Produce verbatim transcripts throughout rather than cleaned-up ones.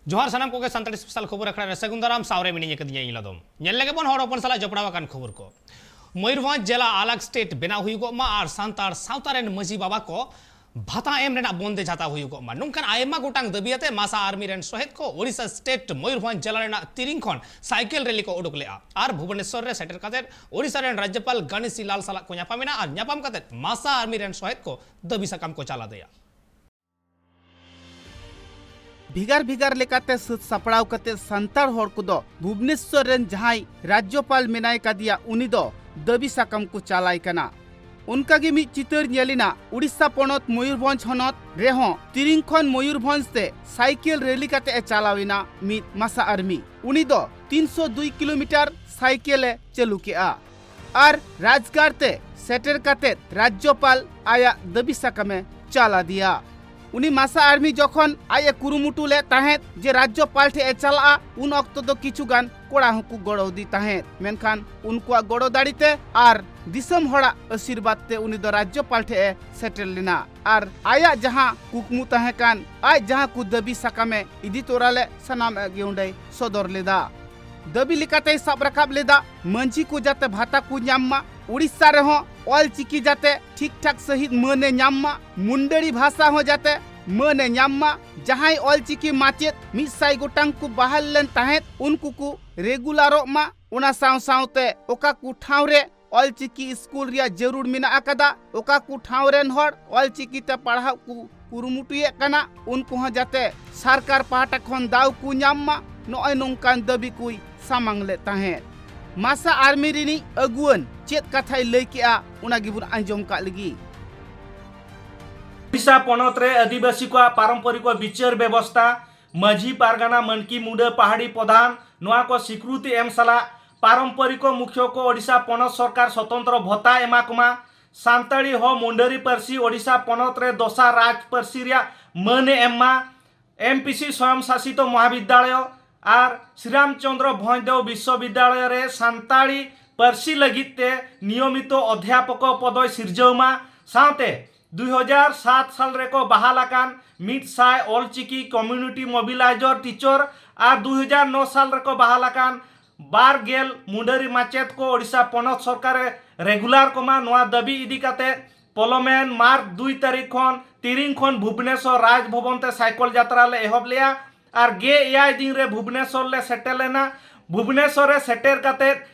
ᱡᱚᱦᱟᱨ ᱥᱟᱱᱟᱢ ᱠᱚᱜᱮ᱾ ᱥᱟᱱᱛᱟᱲᱤ ᱥᱯᱮᱥᱟᱞ ᱠᱷᱚᱵᱚᱨ ᱟᱠᱷᱲᱟ ᱨᱮ ᱥᱟᱹᱜᱩᱱ ᱫᱟᱨᱟᱢ᱾ ᱥᱟᱶᱨᱮ ᱢᱤᱱᱟᱹᱧ ᱟᱠᱟᱫᱤᱧᱟ ᱤᱧ ᱞᱟᱫᱚᱢ᱾ ᱧᱮᱞ ᱞᱮᱜᱮ ᱵᱚᱱ ᱦᱚᱲ ᱦᱚᱯᱚᱱ ᱥᱟᱞᱟᱜ ᱡᱚᱯᱲᱟᱣ ᱟᱠᱟᱱ ᱠᱷᱚᱵᱚᱨ ᱠᱚ᱾ ᱢᱚᱭᱩᱨᱵᱷᱚᱸᱡᱽ ᱡᱮᱞᱟ ᱟᱞᱟᱜᱽ ᱥᱴᱮᱴ ᱵᱮᱱᱟᱣ ᱦᱩᱭᱩᱜᱚᱜ ᱢᱟ ᱟᱨ ᱥᱟᱱᱛᱟᱲ ᱥᱟᱶᱛᱟ ᱨᱮᱱ ᱢᱟᱹᱡᱷᱤ ᱵᱟᱵᱟ ᱠᱚ ᱵᱷᱟᱛᱟ ᱮᱢ ᱨᱮᱱᱟᱜ ᱵᱚᱱᱫᱮᱡ ᱦᱟᱛᱟᱣ ᱦᱩᱭᱩᱜᱚᱜ ᱢᱟ, ᱱᱚᱝᱠᱟᱱ ᱟᱭᱢᱟ ᱜᱚᱴᱟᱝ ᱫᱟᱹᱵᱤ ᱟᱛᱮ ᱢᱟᱥᱟ ᱟᱨᱢᱤ ᱨᱮᱱ ᱥᱚᱦᱮᱫ ᱠᱚ ᱳᱰᱤᱥᱟ ᱥᱴᱮᱴ ᱢᱚᱭᱩᱨᱵᱷᱚᱸᱡᱽ ᱡᱮᱞᱟ ᱨᱮᱱᱟᱜ ᱛᱤᱨᱤᱝ ᱠᱷᱚᱱ ᱥᱟᱭᱠᱮᱞ ᱨᱮᱞᱤ ᱠᱚ ᱩᱰᱩᱠ ᱞᱮᱫᱼᱟ ᱟᱨ ᱵᱷᱩᱵᱚᱱᱮᱥᱚᱨ ᱨᱮ ᱥᱮᱴᱮᱨ ᱠᱟᱛᱮ ᱳᱰᱤᱥᱟ ᱨᱮᱱ ᱨᱟᱡᱽᱡᱚᱯᱟᱞ ᱜᱟᱱᱮᱥᱤ ᱞᱟᱞ ᱥᱟᱞᱟᱜ ᱠᱚ ᱧᱟᱯᱟᱢ ᱮᱱᱟ ᱟᱨ ᱧᱟᱯᱟᱢ ᱠᱟᱛᱮ ᱢᱟᱥᱟ ᱟᱨᱢᱤ ᱨᱮᱱ ᱥᱚᱦᱮᱫ ᱠᱚ ᱫᱟᱹᱵᱤ ᱥᱟᱠᱟᱢ ᱠᱚ ᱪᱟᱞ ᱟᱫᱮᱭᱟ᱾ ᱵᱷᱮᱜᱟᱨ ᱵᱷᱮᱜᱟᱨ ᱞᱮᱠᱟᱛᱮ ᱥᱟᱹᱛ ᱥᱟᱯᱲᱟᱣ ᱠᱟᱛᱮ ᱥᱟᱱᱛᱟᱲ ᱦᱚᱲ ᱠᱚᱫᱚ ᱵᱷᱩᱵᱽᱱᱮᱥᱣᱚᱨ ᱨᱮᱱ ᱡᱟᱦᱟᱸᱭ ᱨᱟᱡᱽᱡᱚᱯᱟᱞ ᱢᱮᱱᱟᱭ ᱠᱟᱫᱮᱭᱟ, ᱩᱱᱤ ᱫᱚ ᱫᱟᱹᱵᱤ ᱥᱟᱠᱟᱢ ᱠᱚ ᱪᱟᱞᱟᱭ ᱠᱟᱱᱟ᱾ ᱚᱱᱠᱟᱜᱮ ᱢᱤᱫ ᱪᱤᱛᱟᱹᱨ ᱧᱮᱞᱮᱱᱟ ᱩᱲᱤᱥᱥᱟ ᱯᱚᱱᱚᱛ ᱢᱚᱭᱩᱨᱵᱷᱚᱸᱡᱽ ᱦᱚᱱᱚᱛ ᱨᱮᱦᱚᱸ᱾ ᱛᱤᱨᱤᱝ ᱠᱷᱚᱱ ᱢᱚᱭᱩᱨᱵᱷᱚᱸᱡᱽ ᱛᱮ ᱥᱟᱭᱠᱮᱞ ᱨᱮᱞᱤ ᱠᱟᱛᱮ ᱮ ᱪᱟᱞᱟᱣ ᱮᱱᱟ ᱢᱤᱫ ᱢᱟᱥᱟ ᱟᱨᱢᱤ᱾ ᱩᱱᱤ ᱫᱚ ᱛᱤᱱᱥᱚ ᱫᱩᱭ ᱠᱤᱞᱳᱢᱤᱴᱟᱨ ᱥᱟᱭᱠᱮᱞ ᱮ ᱪᱟᱹᱞᱩ ᱠᱮᱜᱼᱟ ᱟᱨ ᱨᱟᱡᱽᱜᱟᱲ ᱛᱮ ᱥᱮᱴᱮᱨ ᱠᱟᱛᱮ ᱨᱟᱡᱽᱡᱚᱯᱟᱞ ᱟᱭᱟᱜ ᱫᱟᱹᱵᱤ ᱥᱟᱠᱟᱢ ᱮ ᱪᱟᱞ ᱟᱫᱮᱭᱟ᱾ ᱩᱱᱤ ᱢᱟᱥᱟ ᱟᱨᱢᱤ ᱡᱚᱠᱷᱚᱱ ᱟᱡ ᱮ ᱠᱩᱨᱩᱢᱩᱴᱩ ᱞᱮᱫ ᱛᱟᱦᱮᱸᱫ ᱡᱮ ᱨᱟᱡᱽᱡᱚᱯᱟᱞ ᱴᱷᱮᱱ ᱮ ᱪᱟᱞᱟᱜᱼᱟ, ᱩᱱ ᱚᱠᱛᱚ ᱫᱚ ᱠᱤᱪᱷᱩ ᱜᱟᱱ ᱠᱚᱲᱟ ᱦᱚᱸᱠᱚ ᱜᱚᱲᱚ ᱟᱫᱮ ᱛᱟᱦᱮᱸᱫ᱾ ᱢᱮᱱᱠᱷᱟᱱ ᱩᱱᱠᱩᱣᱟᱜ ᱜᱚᱲᱚ ᱫᱟᱲᱮ ᱛᱮ ᱟᱨ ᱫᱤᱥᱚᱢ ᱦᱚᱲᱟᱜ ᱟᱥᱤᱨᱵᱟᱫᱽ ᱛᱮ ᱩᱱᱤ ᱫᱚ ᱨᱟᱡᱽᱡᱚᱯᱟᱞ ᱴᱷᱮᱱ ᱮ ᱥᱮᱴᱮᱨ ᱞᱮᱱᱟ ᱟᱨ ᱟᱭᱟᱜ ᱡᱟᱦᱟᱸ ᱠᱩᱠᱢᱩ ᱛᱟᱦᱮᱸ ᱠᱟᱱ, ᱟᱡ ᱡᱟᱦᱟᱸ ᱠᱚ ᱫᱟᱹᱵᱤ ᱥᱟᱠᱟᱢ ᱮ ᱤᱫᱤ ᱛᱚᱨᱟ ᱞᱮᱫ, ᱥᱟᱱᱟᱢᱟᱜ ᱜᱮ ᱚᱸᱰᱮᱭ ᱥᱚᱫᱚᱨ ᱞᱮᱫᱟ᱾ ᱫᱟᱹᱵᱤ ᱞᱮᱠᱟᱛᱮᱭ ᱥᱟᱵ ᱨᱟᱠᱟᱵ ᱞᱮᱫᱟ, ᱢᱟᱹᱡᱷᱤ ᱠᱚ ᱡᱟᱛᱮ ᱵᱷᱟᱛᱟ ᱠᱚ ᱧᱟᱢ ᱢᱟ, ᱩᱲᱤᱥᱥᱟ ᱨᱮᱦᱚᱸ ᱚᱞ ᱪᱤᱠᱤ ᱡᱟᱛᱮ ᱴᱷᱤᱠ ᱴᱷᱟᱠ ᱥᱟᱹᱦᱤᱡ ᱢᱟᱹᱱ ᱮ ᱧᱟᱢ ᱢᱟ, ᱢᱩᱱᱰᱟᱹᱨᱤ ᱵᱷᱟᱥᱟ ᱦᱚᱸ ᱡᱟᱛᱮ ᱢᱟᱹᱱ ᱮ ᱧᱟᱢ ᱢᱟ, ᱡᱟᱦᱟᱸᱭ ᱚᱞ ᱪᱤᱠᱤ ᱢᱟᱪᱮᱫ ᱢᱤᱫ ᱥᱟᱭ ᱜᱚᱴᱟᱝ ᱠᱚ ᱵᱟᱦᱟᱞ ᱞᱮᱱ ᱛᱟᱦᱮᱸᱫ, ᱩᱱᱠᱩ ᱠᱚ ᱨᱮᱜᱩᱞᱟᱨᱚᱜ ᱢᱟ᱾ ᱚᱱᱟ ᱥᱟᱶ ᱥᱟᱶᱛᱮ ᱚᱠᱟ ᱠᱚ ᱴᱷᱟᱶ ᱨᱮ ᱚᱞ ᱪᱤᱠᱤ ᱥᱠᱩᱞ ᱨᱮᱭᱟᱜ ᱡᱟᱹᱨᱩᱲ ᱢᱮᱱᱟᱜ ᱟᱠᱟᱫᱟ, ᱚᱠᱟ ᱠᱚ ᱴᱷᱟᱶ ᱨᱮᱱ ᱦᱚᱲ ᱚᱞ ᱪᱤᱠᱤ ᱛᱮ ᱯᱟᱲᱦᱟᱣ ᱠᱚ ᱠᱩᱨᱩᱢᱩᱴᱩᱭᱮᱫ ᱠᱟᱱᱟ, ᱩᱱᱠᱩ ᱦᱚᱸ ᱡᱟᱛᱮ ᱥᱚᱨᱠᱟᱨ ᱯᱟᱦᱴᱟ ᱠᱷᱚᱱ ᱫᱟᱣ ᱠᱚ ᱧᱟᱢ ᱢᱟ, ᱱᱚᱜᱼᱚᱭ ᱱᱚᱝᱠᱟᱱ ᱫᱟᱹᱵᱤ ᱠᱚᱭ ᱥᱟᱢᱟᱝ ᱞᱮᱫ ᱛᱟᱦᱮᱸᱫ᱾ ᱢᱟᱥᱟ ᱟᱨᱢᱤ ᱨᱤᱱᱤᱡ ᱟᱹᱜᱩᱣᱟᱹᱱ ᱪᱮᱫ ᱠᱟᱛᱷᱟᱭ ᱞᱟᱹᱭ ᱠᱮᱜᱼᱟ, ᱚᱱᱟ ᱜᱮᱵᱚᱱ ᱟᱸᱡᱚᱢ ᱠᱟᱜ ᱞᱮᱜᱮ᱾ ᱳᱰᱤᱥᱟ ᱯᱚᱱᱚᱛ ᱨᱮ ᱟᱹᱫᱤᱵᱟᱹᱥᱤ ᱠᱚᱣᱟᱜ ᱯᱟᱨᱚᱢᱯᱚᱨᱤᱠ ᱵᱤᱪᱟᱹᱨ ᱵᱮᱵᱚᱥᱛᱟ, ᱢᱟᱹᱡᱷᱤ ᱯᱟᱨᱜᱟᱱᱟ, ᱢᱟᱹᱱᱠᱤ, ᱢᱩᱰᱟᱹ, ᱯᱟᱦᱟᱲᱤ ᱯᱨᱚᱫᱷᱟᱱ, ᱱᱚᱣᱟ ᱠᱚ ᱥᱤᱠᱨᱩᱛᱤ ᱮᱢ ᱥᱟᱞᱟᱜ ᱯᱟᱨᱚᱢᱯᱚᱨᱤᱠ ᱢᱩᱠᱷᱭᱚ ᱠᱚ ᱳᱰᱤᱥᱟ ᱯᱚᱱᱚᱛ ᱥᱚᱨᱠᱟᱨ ᱥᱚᱛᱚᱱᱛᱨᱚ ᱵᱷᱚᱛᱟ ᱮᱢᱟ ᱠᱚᱢᱟ᱾ ᱥᱟᱱᱛᱟᱲᱤ ᱦᱚ ᱢᱩᱱᱰᱟᱹᱨᱤ ᱯᱟᱹᱨᱥᱤ ᱳᱰᱤᱥᱟ ᱯᱚᱱᱚᱛ ᱨᱮ ᱫᱚᱥᱟᱨ ᱨᱟᱡᱽ ᱯᱟᱹᱨᱥᱤ ᱨᱮᱭᱟᱜ ᱢᱟᱹᱱ ᱮ ᱮᱢ ᱢᱟ᱾ ᱮᱢ ᱯᱤ ᱥᱤ ᱥᱚᱭᱚᱢ ᱥᱟᱥᱤᱛᱚ ᱢᱚᱦᱟᱵᱤᱫᱽᱫᱟᱞᱚᱭ ᱟᱨ ᱥᱨᱤᱨᱟᱢᱪᱚᱸᱫᱽᱨᱚ ᱵᱷᱚᱸᱡᱽᱫᱮᱣ ᱵᱤᱥᱥᱚᱵᱤᱫᱽᱫᱟᱞᱚᱭ ᱨᱮ ᱥᱟᱱᱛᱟᱲᱤ ᱯᱟᱹᱨᱥᱤ ᱞᱟᱹᱜᱤᱫ ᱛᱮ ᱱᱤᱭᱚᱢᱤᱛᱚ ᱚᱫᱷᱭᱟᱯᱚᱠᱚ ᱯᱚᱫᱚᱭ ᱥᱤᱨᱡᱟᱹᱣ ᱢᱟ᱾ ᱥᱟᱶᱛᱮ ᱫᱩ ᱦᱟᱡᱟᱨ ᱥᱟᱛ ᱥᱟᱞ ᱨᱮᱠᱚ ᱵᱟᱦᱟᱞ ᱟᱠᱟᱱ ᱢᱤᱫ ᱥᱟᱭ ᱚᱞᱪᱤᱠᱤ community mobilizer teacher ᱟᱨ ᱫᱩ ᱦᱟᱡᱟᱨ ᱱᱚ ᱥᱟᱞ ᱨᱮᱠᱚ ᱵᱟᱦᱟᱞ ᱟᱠᱟᱱ ᱵᱟᱨ ᱜᱮᱞ ᱢᱩᱰᱟᱹᱨᱤ ᱢᱟᱪᱮᱛ ᱠᱚ ᱳᱰᱤᱥᱟ ᱯᱚᱱᱚᱛ ᱥᱚᱨᱠᱟᱨᱮ regular ᱠᱚᱢᱟ᱾ ᱱᱚᱣᱟ ᱫᱟᱹᱵᱤ ᱤᱫᱤ ᱠᱟᱛᱮ ᱯᱚᱞᱚᱢᱮᱱ ᱢᱟᱨᱪ ᱫᱩᱭ ᱛᱟᱹᱨᱤᱠᱷ ᱠᱷᱚᱱ ᱛᱤᱨᱤᱝ ᱠᱷᱚᱱ ᱵᱷᱩᱵᱽᱱᱮᱥᱚᱨ ᱨᱟᱡᱽ ᱵᱷᱚᱵᱚᱱ ᱛᱮ ᱥᱟᱭᱠᱚᱞ ᱡᱟᱛᱨᱟ ᱞᱮ ᱮᱦᱚᱵ ᱞᱮᱜᱼᱟ᱾ ᱟᱨ ᱜᱮ ᱮᱭᱟᱭ ᱫᱤᱱ ᱨᱮ ᱵᱷᱩᱵᱽᱱᱮᱥᱚᱨ ᱞᱮ ᱥᱮᱴᱮᱨ ᱞᱮᱱᱟ᱾ ᱵᱷᱩᱵᱽᱱᱮᱥᱚᱨ ᱨᱮ ᱥᱮᱴᱮᱨ ᱠᱟᱛᱮ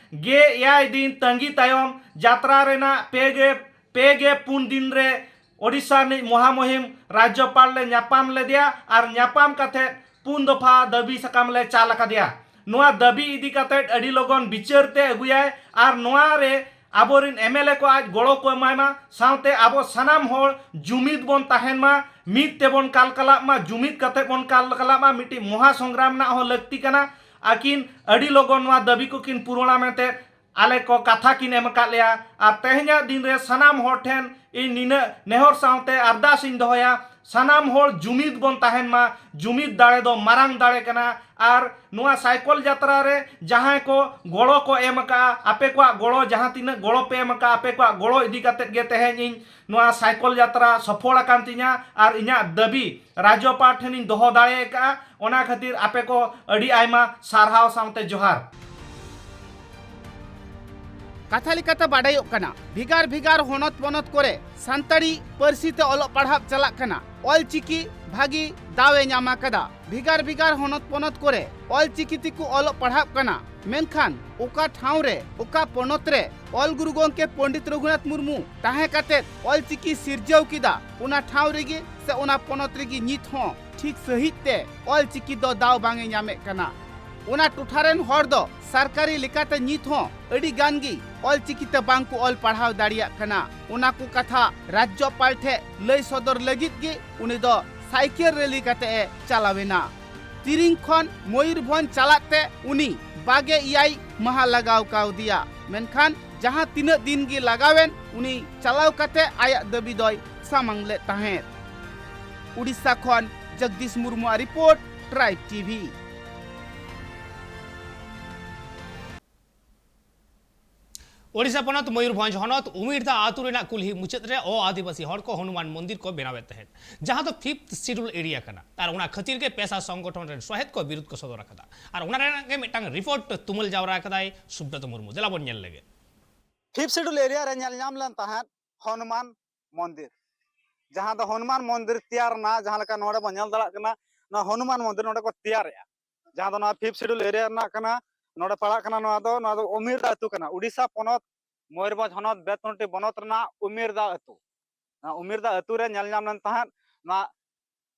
ᱜᱮ ᱮᱭᱟᱭ ᱫᱤᱱ ᱛᱟᱺᱜᱤ ᱛᱟᱭᱚᱢ ᱡᱟᱛᱨᱟ ᱨᱮᱱᱟᱜ ᱯᱮ ᱜᱮ, ᱯᱮ ᱜᱮ ᱯᱩᱱ ᱫᱤᱱ ᱨᱮ ᱳᱰᱤᱥᱟ ᱨᱤᱱᱤᱡ ᱢᱚᱦᱟᱢᱚᱦᱤᱢ ᱨᱟᱡᱽᱡᱚᱯᱟᱞ ᱞᱮ ᱧᱟᱯᱟᱢ ᱞᱮᱫᱮᱭᱟ ᱟᱨ ᱧᱟᱯᱟᱢ ᱠᱟᱛᱮ ᱯᱩᱱ ᱫᱚᱯᱷᱟ ᱫᱟᱹᱵᱤ ᱥᱟᱠᱟᱢ ᱞᱮ ᱪᱟᱞ ᱟᱠᱟᱫᱮᱭᱟ᱾ ᱱᱚᱣᱟ ᱫᱟᱹᱵᱤ ᱤᱫᱤ ᱠᱟᱛᱮ ᱟᱹᱰᱤ ᱞᱚᱜᱚᱱ ᱵᱤᱪᱟᱹᱨ ᱛᱮ ᱟᱹᱜᱩᱭᱟᱭ ᱟᱨ ᱱᱚᱣᱟ ᱨᱮ ᱟᱵᱚᱨᱤᱱ ᱮᱢ ᱮᱞ ᱮ ᱠᱚ ᱟᱡ ᱜᱚᱲᱚ ᱠᱚ ᱮᱢᱟᱭ ᱢᱟ, ᱥᱟᱶᱛᱮ ᱟᱵᱚ ᱥᱟᱱᱟᱢ ᱦᱚᱲ ᱡᱩᱢᱤᱫ ᱵᱚᱱ ᱛᱟᱦᱮᱱ ᱢᱟ, ᱢᱤᱫ ᱛᱮᱵᱚᱱ ᱠᱟᱞᱠᱟᱞᱟᱜ ᱢᱟ, ᱡᱩᱢᱤᱫ ᱠᱟᱛᱮ ᱵᱚᱱ ᱠᱟᱞᱠᱟᱞᱟᱜ ᱢᱟ᱾ ᱢᱤᱫᱴᱤᱡ ᱢᱚᱦᱟ ᱥᱚᱝᱜᱨᱟᱢ ᱨᱮᱱᱟᱜ ᱦᱚᱸ ᱞᱟᱹᱠᱛᱤ ᱠᱟᱱᱟ᱾ ᱟᱹᱠᱤᱱ ᱟᱹᱰᱤ ᱞᱚᱜᱚᱱ ᱱᱚᱣᱟ ᱫᱟᱹᱵᱤ ᱠᱚᱠᱤᱱ ᱯᱩᱨᱚᱱᱟ ᱢᱮᱱᱛᱮ ᱟᱞᱮ ᱠᱚ ᱠᱟᱛᱷᱟ ᱠᱤᱱ ᱮᱢ ᱟᱠᱟᱫ ᱞᱮᱭᱟ᱾ ᱟᱨ ᱛᱮᱦᱮᱧᱟᱜ ᱫᱤᱱ ᱨᱮ ᱥᱟᱱᱟᱢ ᱦᱚᱲ ᱴᱷᱮᱱ ᱤᱧ ᱱᱤᱱᱟᱹᱜ ᱱᱮᱦᱚᱨ ᱥᱟᱶᱛᱮ ᱟᱨᱫᱟᱥ ᱤᱧ ᱫᱚᱦᱚᱭᱟ, ᱥᱟᱱᱟᱢ ᱦᱚᱲ ᱡᱩᱢᱤᱫ ᱵᱚᱱ ᱛᱟᱦᱮᱱ ᱢᱟ᱾ ᱡᱩᱢᱤᱫ ᱫᱟᱲᱮ ᱫᱚ ᱢᱟᱨᱟᱝ ᱫᱟᱲᱮ ᱠᱟᱱᱟ᱾ ᱟᱨ ᱱᱚᱣᱟ ᱥᱟᱭᱠᱚᱞ ᱡᱟᱛᱨᱟ ᱨᱮ ᱡᱟᱦᱟᱸᱭ ᱠᱚ ᱜᱚᱲᱚ ᱠᱚ ᱮᱢ ᱟᱠᱟᱫᱼᱟ, ᱟᱯᱮ ᱠᱚᱣᱟᱜ ᱜᱚᱲᱚ, ᱡᱟᱦᱟᱸ ᱛᱤᱱᱟᱹᱜ ᱜᱚᱲᱚ ᱯᱮ ᱮᱢ ᱟᱠᱟᱫᱼᱟ, ᱟᱯᱮ ᱠᱚᱣᱟᱜ ᱜᱚᱲᱚ ᱤᱫᱤ ᱠᱟᱛᱮᱫ ᱜᱮ ᱛᱮᱦᱮᱧ ᱤᱧ ᱱᱚᱣᱟ ᱥᱟᱭᱠᱚᱞ ᱡᱟᱛᱨᱟ ᱥᱚᱯᱷᱚᱞ ᱟᱠᱟᱱ ᱛᱤᱧᱟ ᱟᱨ ᱤᱧᱟᱹᱜ ᱫᱟᱹᱵᱤ ᱨᱟᱡᱽᱡᱚᱯᱟᱲ ᱴᱷᱮᱱᱤᱧ ᱫᱚᱦᱚ ᱫᱟᱲᱮ ᱟᱠᱟᱫᱼᱟ᱾ ᱚᱱᱟ ᱠᱷᱟᱹᱛᱤᱨ ᱟᱯᱮ ᱠᱚ ᱟᱹᱰᱤ ᱟᱭᱢᱟ ᱥᱟᱨᱦᱟᱣ ᱥᱟᱶᱛᱮ ᱡᱚᱦᱟᱨ᱾ ᱠᱟᱛᱷᱟ ᱞᱮᱠᱟᱛᱮ ᱵᱟᱰᱟᱭᱚᱜ ᱠᱟᱱᱟ, ᱵᱷᱮᱜᱟᱨ ᱵᱷᱮᱜᱟᱨ ᱦᱚᱱᱚᱛ ᱯᱚᱱᱚᱛ ᱠᱚᱨᱮ ᱥᱟᱱᱛᱟᱲᱤ ᱯᱟᱹᱨᱥᱤ ᱛᱮ ᱚᱞᱚᱜ ᱯᱟᱲᱦᱟᱜ ᱪᱟᱞᱟᱜ ᱠᱟᱱᱟ᱾ ᱚᱞ ᱪᱤᱠᱤ ᱵᱷᱟᱹᱜᱤ ᱫᱟᱣ ᱮ ᱧᱟᱢ ᱟᱠᱟᱫᱟ᱾ ᱵᱷᱮᱜᱟᱨ ᱵᱷᱮᱜᱟᱨ ᱦᱚᱱᱚᱛ ᱯᱚᱱᱚᱛ ᱠᱚᱨᱮ ᱚᱞ ᱪᱤᱠᱤ ᱛᱮᱠᱚ ᱚᱞᱚᱜ ᱯᱟᱲᱦᱟᱜ ᱠᱟᱱᱟ᱾ ᱢᱮᱱᱠᱷᱟᱱ ᱚᱠᱟ ᱴᱷᱟᱶ ᱨᱮ, ᱚᱠᱟ ᱯᱚᱱᱚᱛ ᱨᱮ ᱚᱞ ᱜᱩᱨᱩ ᱜᱚᱢᱠᱮ ᱯᱚᱱᱰᱤᱛ ᱨᱚᱜᱷᱩᱱᱟᱛᱷ ᱢᱩᱨᱢᱩ ᱛᱟᱦᱮᱸ ᱠᱟᱛᱮ ᱚᱞ ᱪᱤᱠᱤ ᱥᱤᱨᱡᱟᱹᱣ ᱠᱮᱫᱟ, ᱚᱱᱟ ᱴᱷᱟᱶ ᱨᱮᱜᱮ ᱥᱮ ᱚᱱᱟ ᱯᱚᱱᱚᱛ ᱨᱮᱜᱮ ᱱᱤᱛ ᱦᱚᱸ ᱴᱷᱤᱠ ᱥᱟᱹᱦᱤᱡ ᱛᱮ ᱚᱞ ᱪᱤᱠᱤ ᱫᱚ ᱫᱟᱣ ᱵᱟᱝ ᱮ ᱧᱟᱢᱮᱫ ᱠᱟᱱᱟ᱾ ᱚᱱᱟ ᱴᱚᱴᱷᱟ ᱨᱮᱱ ᱦᱚᱲ ᱫᱚ ᱥᱚᱨᱠᱟᱨᱤ ᱞᱮᱠᱟᱛᱮ ᱱᱤᱛ ᱦᱚᱸ ᱟᱹᱰᱤ ᱜᱟᱱ ᱜᱮ ᱚᱞ ᱪᱤᱠᱤ ᱛᱮ ᱵᱟᱝ ᱠᱚ ᱚᱞ ᱯᱟᱲᱦᱟᱣ ᱫᱟᱲᱮᱭᱟᱜ ᱠᱟᱱᱟ᱾ ᱚᱱᱟ ᱠᱚ ᱠᱟᱛᱷᱟ ᱨᱟᱡᱽᱡᱚᱯᱟᱞ ᱴᱷᱮᱱ ᱞᱟᱹᱭ ᱥᱚᱫᱚᱨ ᱞᱟᱹᱜᱤᱫ ᱜᱮ ᱩᱱᱤ ᱫᱚ ᱥᱟᱭᱠᱮᱞ ᱨᱮᱞᱤ ᱠᱟᱛᱮ ᱮ ᱪᱟᱞᱟᱣ ᱮᱱᱟ᱾ ᱛᱤᱨᱤᱝ ᱠᱷᱚᱱ ᱢᱚᱭᱩᱨᱵᱷᱚᱸᱡᱽ ᱪᱟᱞᱟᱜ ᱛᱮ ᱩᱱᱤ ᱵᱟᱜᱮ ᱮᱭᱟᱭ ᱢᱟᱦᱟ ᱞᱟᱜᱟᱣ ᱠᱟᱣᱫᱮᱭᱟ᱾ ᱢᱮᱱᱠᱷᱟᱱ ᱡᱟᱦᱟᱸ ᱛᱤᱱᱟᱹᱜ ᱫᱤᱱ ᱜᱮ ᱞᱟᱜᱟᱣᱮᱱ, ᱩᱱᱤ ᱪᱟᱞᱟᱣ ᱠᱟᱛᱮ ᱟᱭᱟᱜ ᱫᱟᱹᱵᱤ ᱫᱚᱭ ᱥᱟᱢᱟᱝ ᱞᱮᱫ ᱛᱟᱦᱮᱸᱫ᱾ ᱩᱰᱤᱥᱟ ᱠᱷᱚᱱ ᱡᱚᱜᱫᱤᱥ ᱢᱩᱨᱢᱩᱣᱟᱜ ᱨᱤᱯᱳᱨᱴ, ᱴᱨᱟᱭᱤᱵᱽ ᱴᱤᱵᱷᱤ᱾ ᱳᱰᱤᱥᱟ ᱯᱚᱱᱚᱛ ᱢᱚᱭᱩᱨᱵᱷᱚᱸᱡᱽ ᱦᱚᱱᱚᱛ ᱩᱢᱤᱨᱫᱟ ᱟᱹᱛᱩ ᱨᱮᱱᱟᱜ ᱠᱩᱞᱦᱤ ᱢᱩᱪᱟᱹᱫ ᱨᱮ ᱚ ᱟᱹᱫᱤᱵᱟᱹᱥᱤ ᱦᱚᱲ ᱠᱚ ᱦᱚᱱᱩᱢᱟᱱ ᱢᱚᱱᱫᱤᱨ ᱠᱚ ᱵᱮᱱᱟᱣᱮᱫ ᱛᱟᱦᱮᱸᱫ, ᱡᱟᱦᱟᱸ ᱫᱚ ᱯᱷᱤᱯᱛᱷ ᱥᱤᱰᱩᱞ ᱮᱨᱤᱭᱟ ᱠᱟᱱᱟ᱾ ᱟᱨ ᱚᱱᱟ ᱠᱷᱟᱹᱛᱤᱨ ᱜᱮ ᱯᱮᱥᱟ ᱥᱚᱝᱜᱚᱴᱷᱚᱱ ᱨᱮᱱ ᱥᱚᱦᱮᱫ ᱠᱚ ᱵᱤᱨᱩᱫᱷ ᱠᱚ ᱥᱚᱫᱚᱨ ᱟᱠᱟᱫᱟ᱾ ᱟᱨ ᱚᱱᱟ ᱨᱮᱱᱟᱜ ᱜᱮ ᱢᱤᱫᱴᱟᱝ ᱨᱤᱯᱳᱨᱴ ᱛᱩᱢᱟᱹᱞ ᱡᱟᱣᱨᱟ ᱟᱠᱟᱫᱟᱭ ᱥᱩᱵᱨᱚᱛ ᱢᱩᱨᱢᱩ᱾ ᱫᱮᱞᱟ ᱵᱚᱱ ᱧᱮᱞ ᱞᱮᱜᱮ᱾ ᱯᱷᱤᱯᱛᱷ ᱥᱤᱰᱩᱞ ᱮᱨᱤᱭᱟ ᱨᱮ ᱧᱮᱞ ᱧᱟᱢ ᱞᱮᱱ ᱛᱟᱦᱮᱸᱫ ᱦᱚᱱᱩᱢᱟᱱ ᱢᱚᱱᱫᱤᱨ, ᱡᱟᱦᱟᱸ ᱫᱚ ᱦᱚᱱᱩᱢᱟᱱ ᱢᱚᱱᱫᱤᱨ ᱛᱮᱭᱟᱨ ᱨᱮᱱᱟᱜ, ᱡᱟᱦᱟᱸ ᱞᱮᱠᱟ ᱱᱚᱰᱮ ᱵᱚᱱ ᱧᱮᱞ ᱫᱟᱲᱮᱭᱟᱜ ᱠᱟᱱᱟ, ᱱᱚᱣᱟ ᱦᱚᱱᱩᱢᱟᱱ ᱢᱚᱱᱫᱤᱨ ᱱᱚᱰᱮ ᱠᱚ ᱛᱮᱭᱟᱨᱮᱜᱼᱟ, ᱡᱟᱦᱟᱸ ᱫᱚ ᱱᱚᱣᱟ ᱯᱷᱤᱯᱛᱷ ᱥᱤᱰᱩᱞ ᱮᱨᱤᱭᱟ ᱨᱮᱱᱟᱜ ᱠᱟᱱᱟ, ᱱᱚᱰᱮ ᱯᱟᱲᱟᱜ ᱠᱟᱱᱟ᱾ ᱱᱚᱣᱟ ᱫᱚ, ᱱᱚᱣᱟ ᱫᱚ ᱩᱢᱤᱨᱫᱟ ᱟᱹᱛᱩ ᱠᱟᱱᱟ, ᱩᱰᱤᱥᱟ ᱯᱚᱱᱚᱛ ᱢᱚᱭᱩᱨᱵᱷᱚᱸᱡᱽ ᱦᱚᱱᱚᱛ ᱵᱮᱛᱱᱚᱴᱤ ᱵᱚᱱᱚᱛ ᱨᱮᱱᱟᱜ ᱩᱢᱤᱨᱫᱟ ᱟᱹᱛᱩ᱾ ᱱᱚᱣᱟ ᱩᱢᱤᱨᱫᱟ ᱟᱹᱛᱩ ᱨᱮ ᱧᱮᱞ ᱧᱟᱢ ᱞᱮᱱ ᱛᱟᱦᱮᱸᱫ ᱱᱚᱣᱟ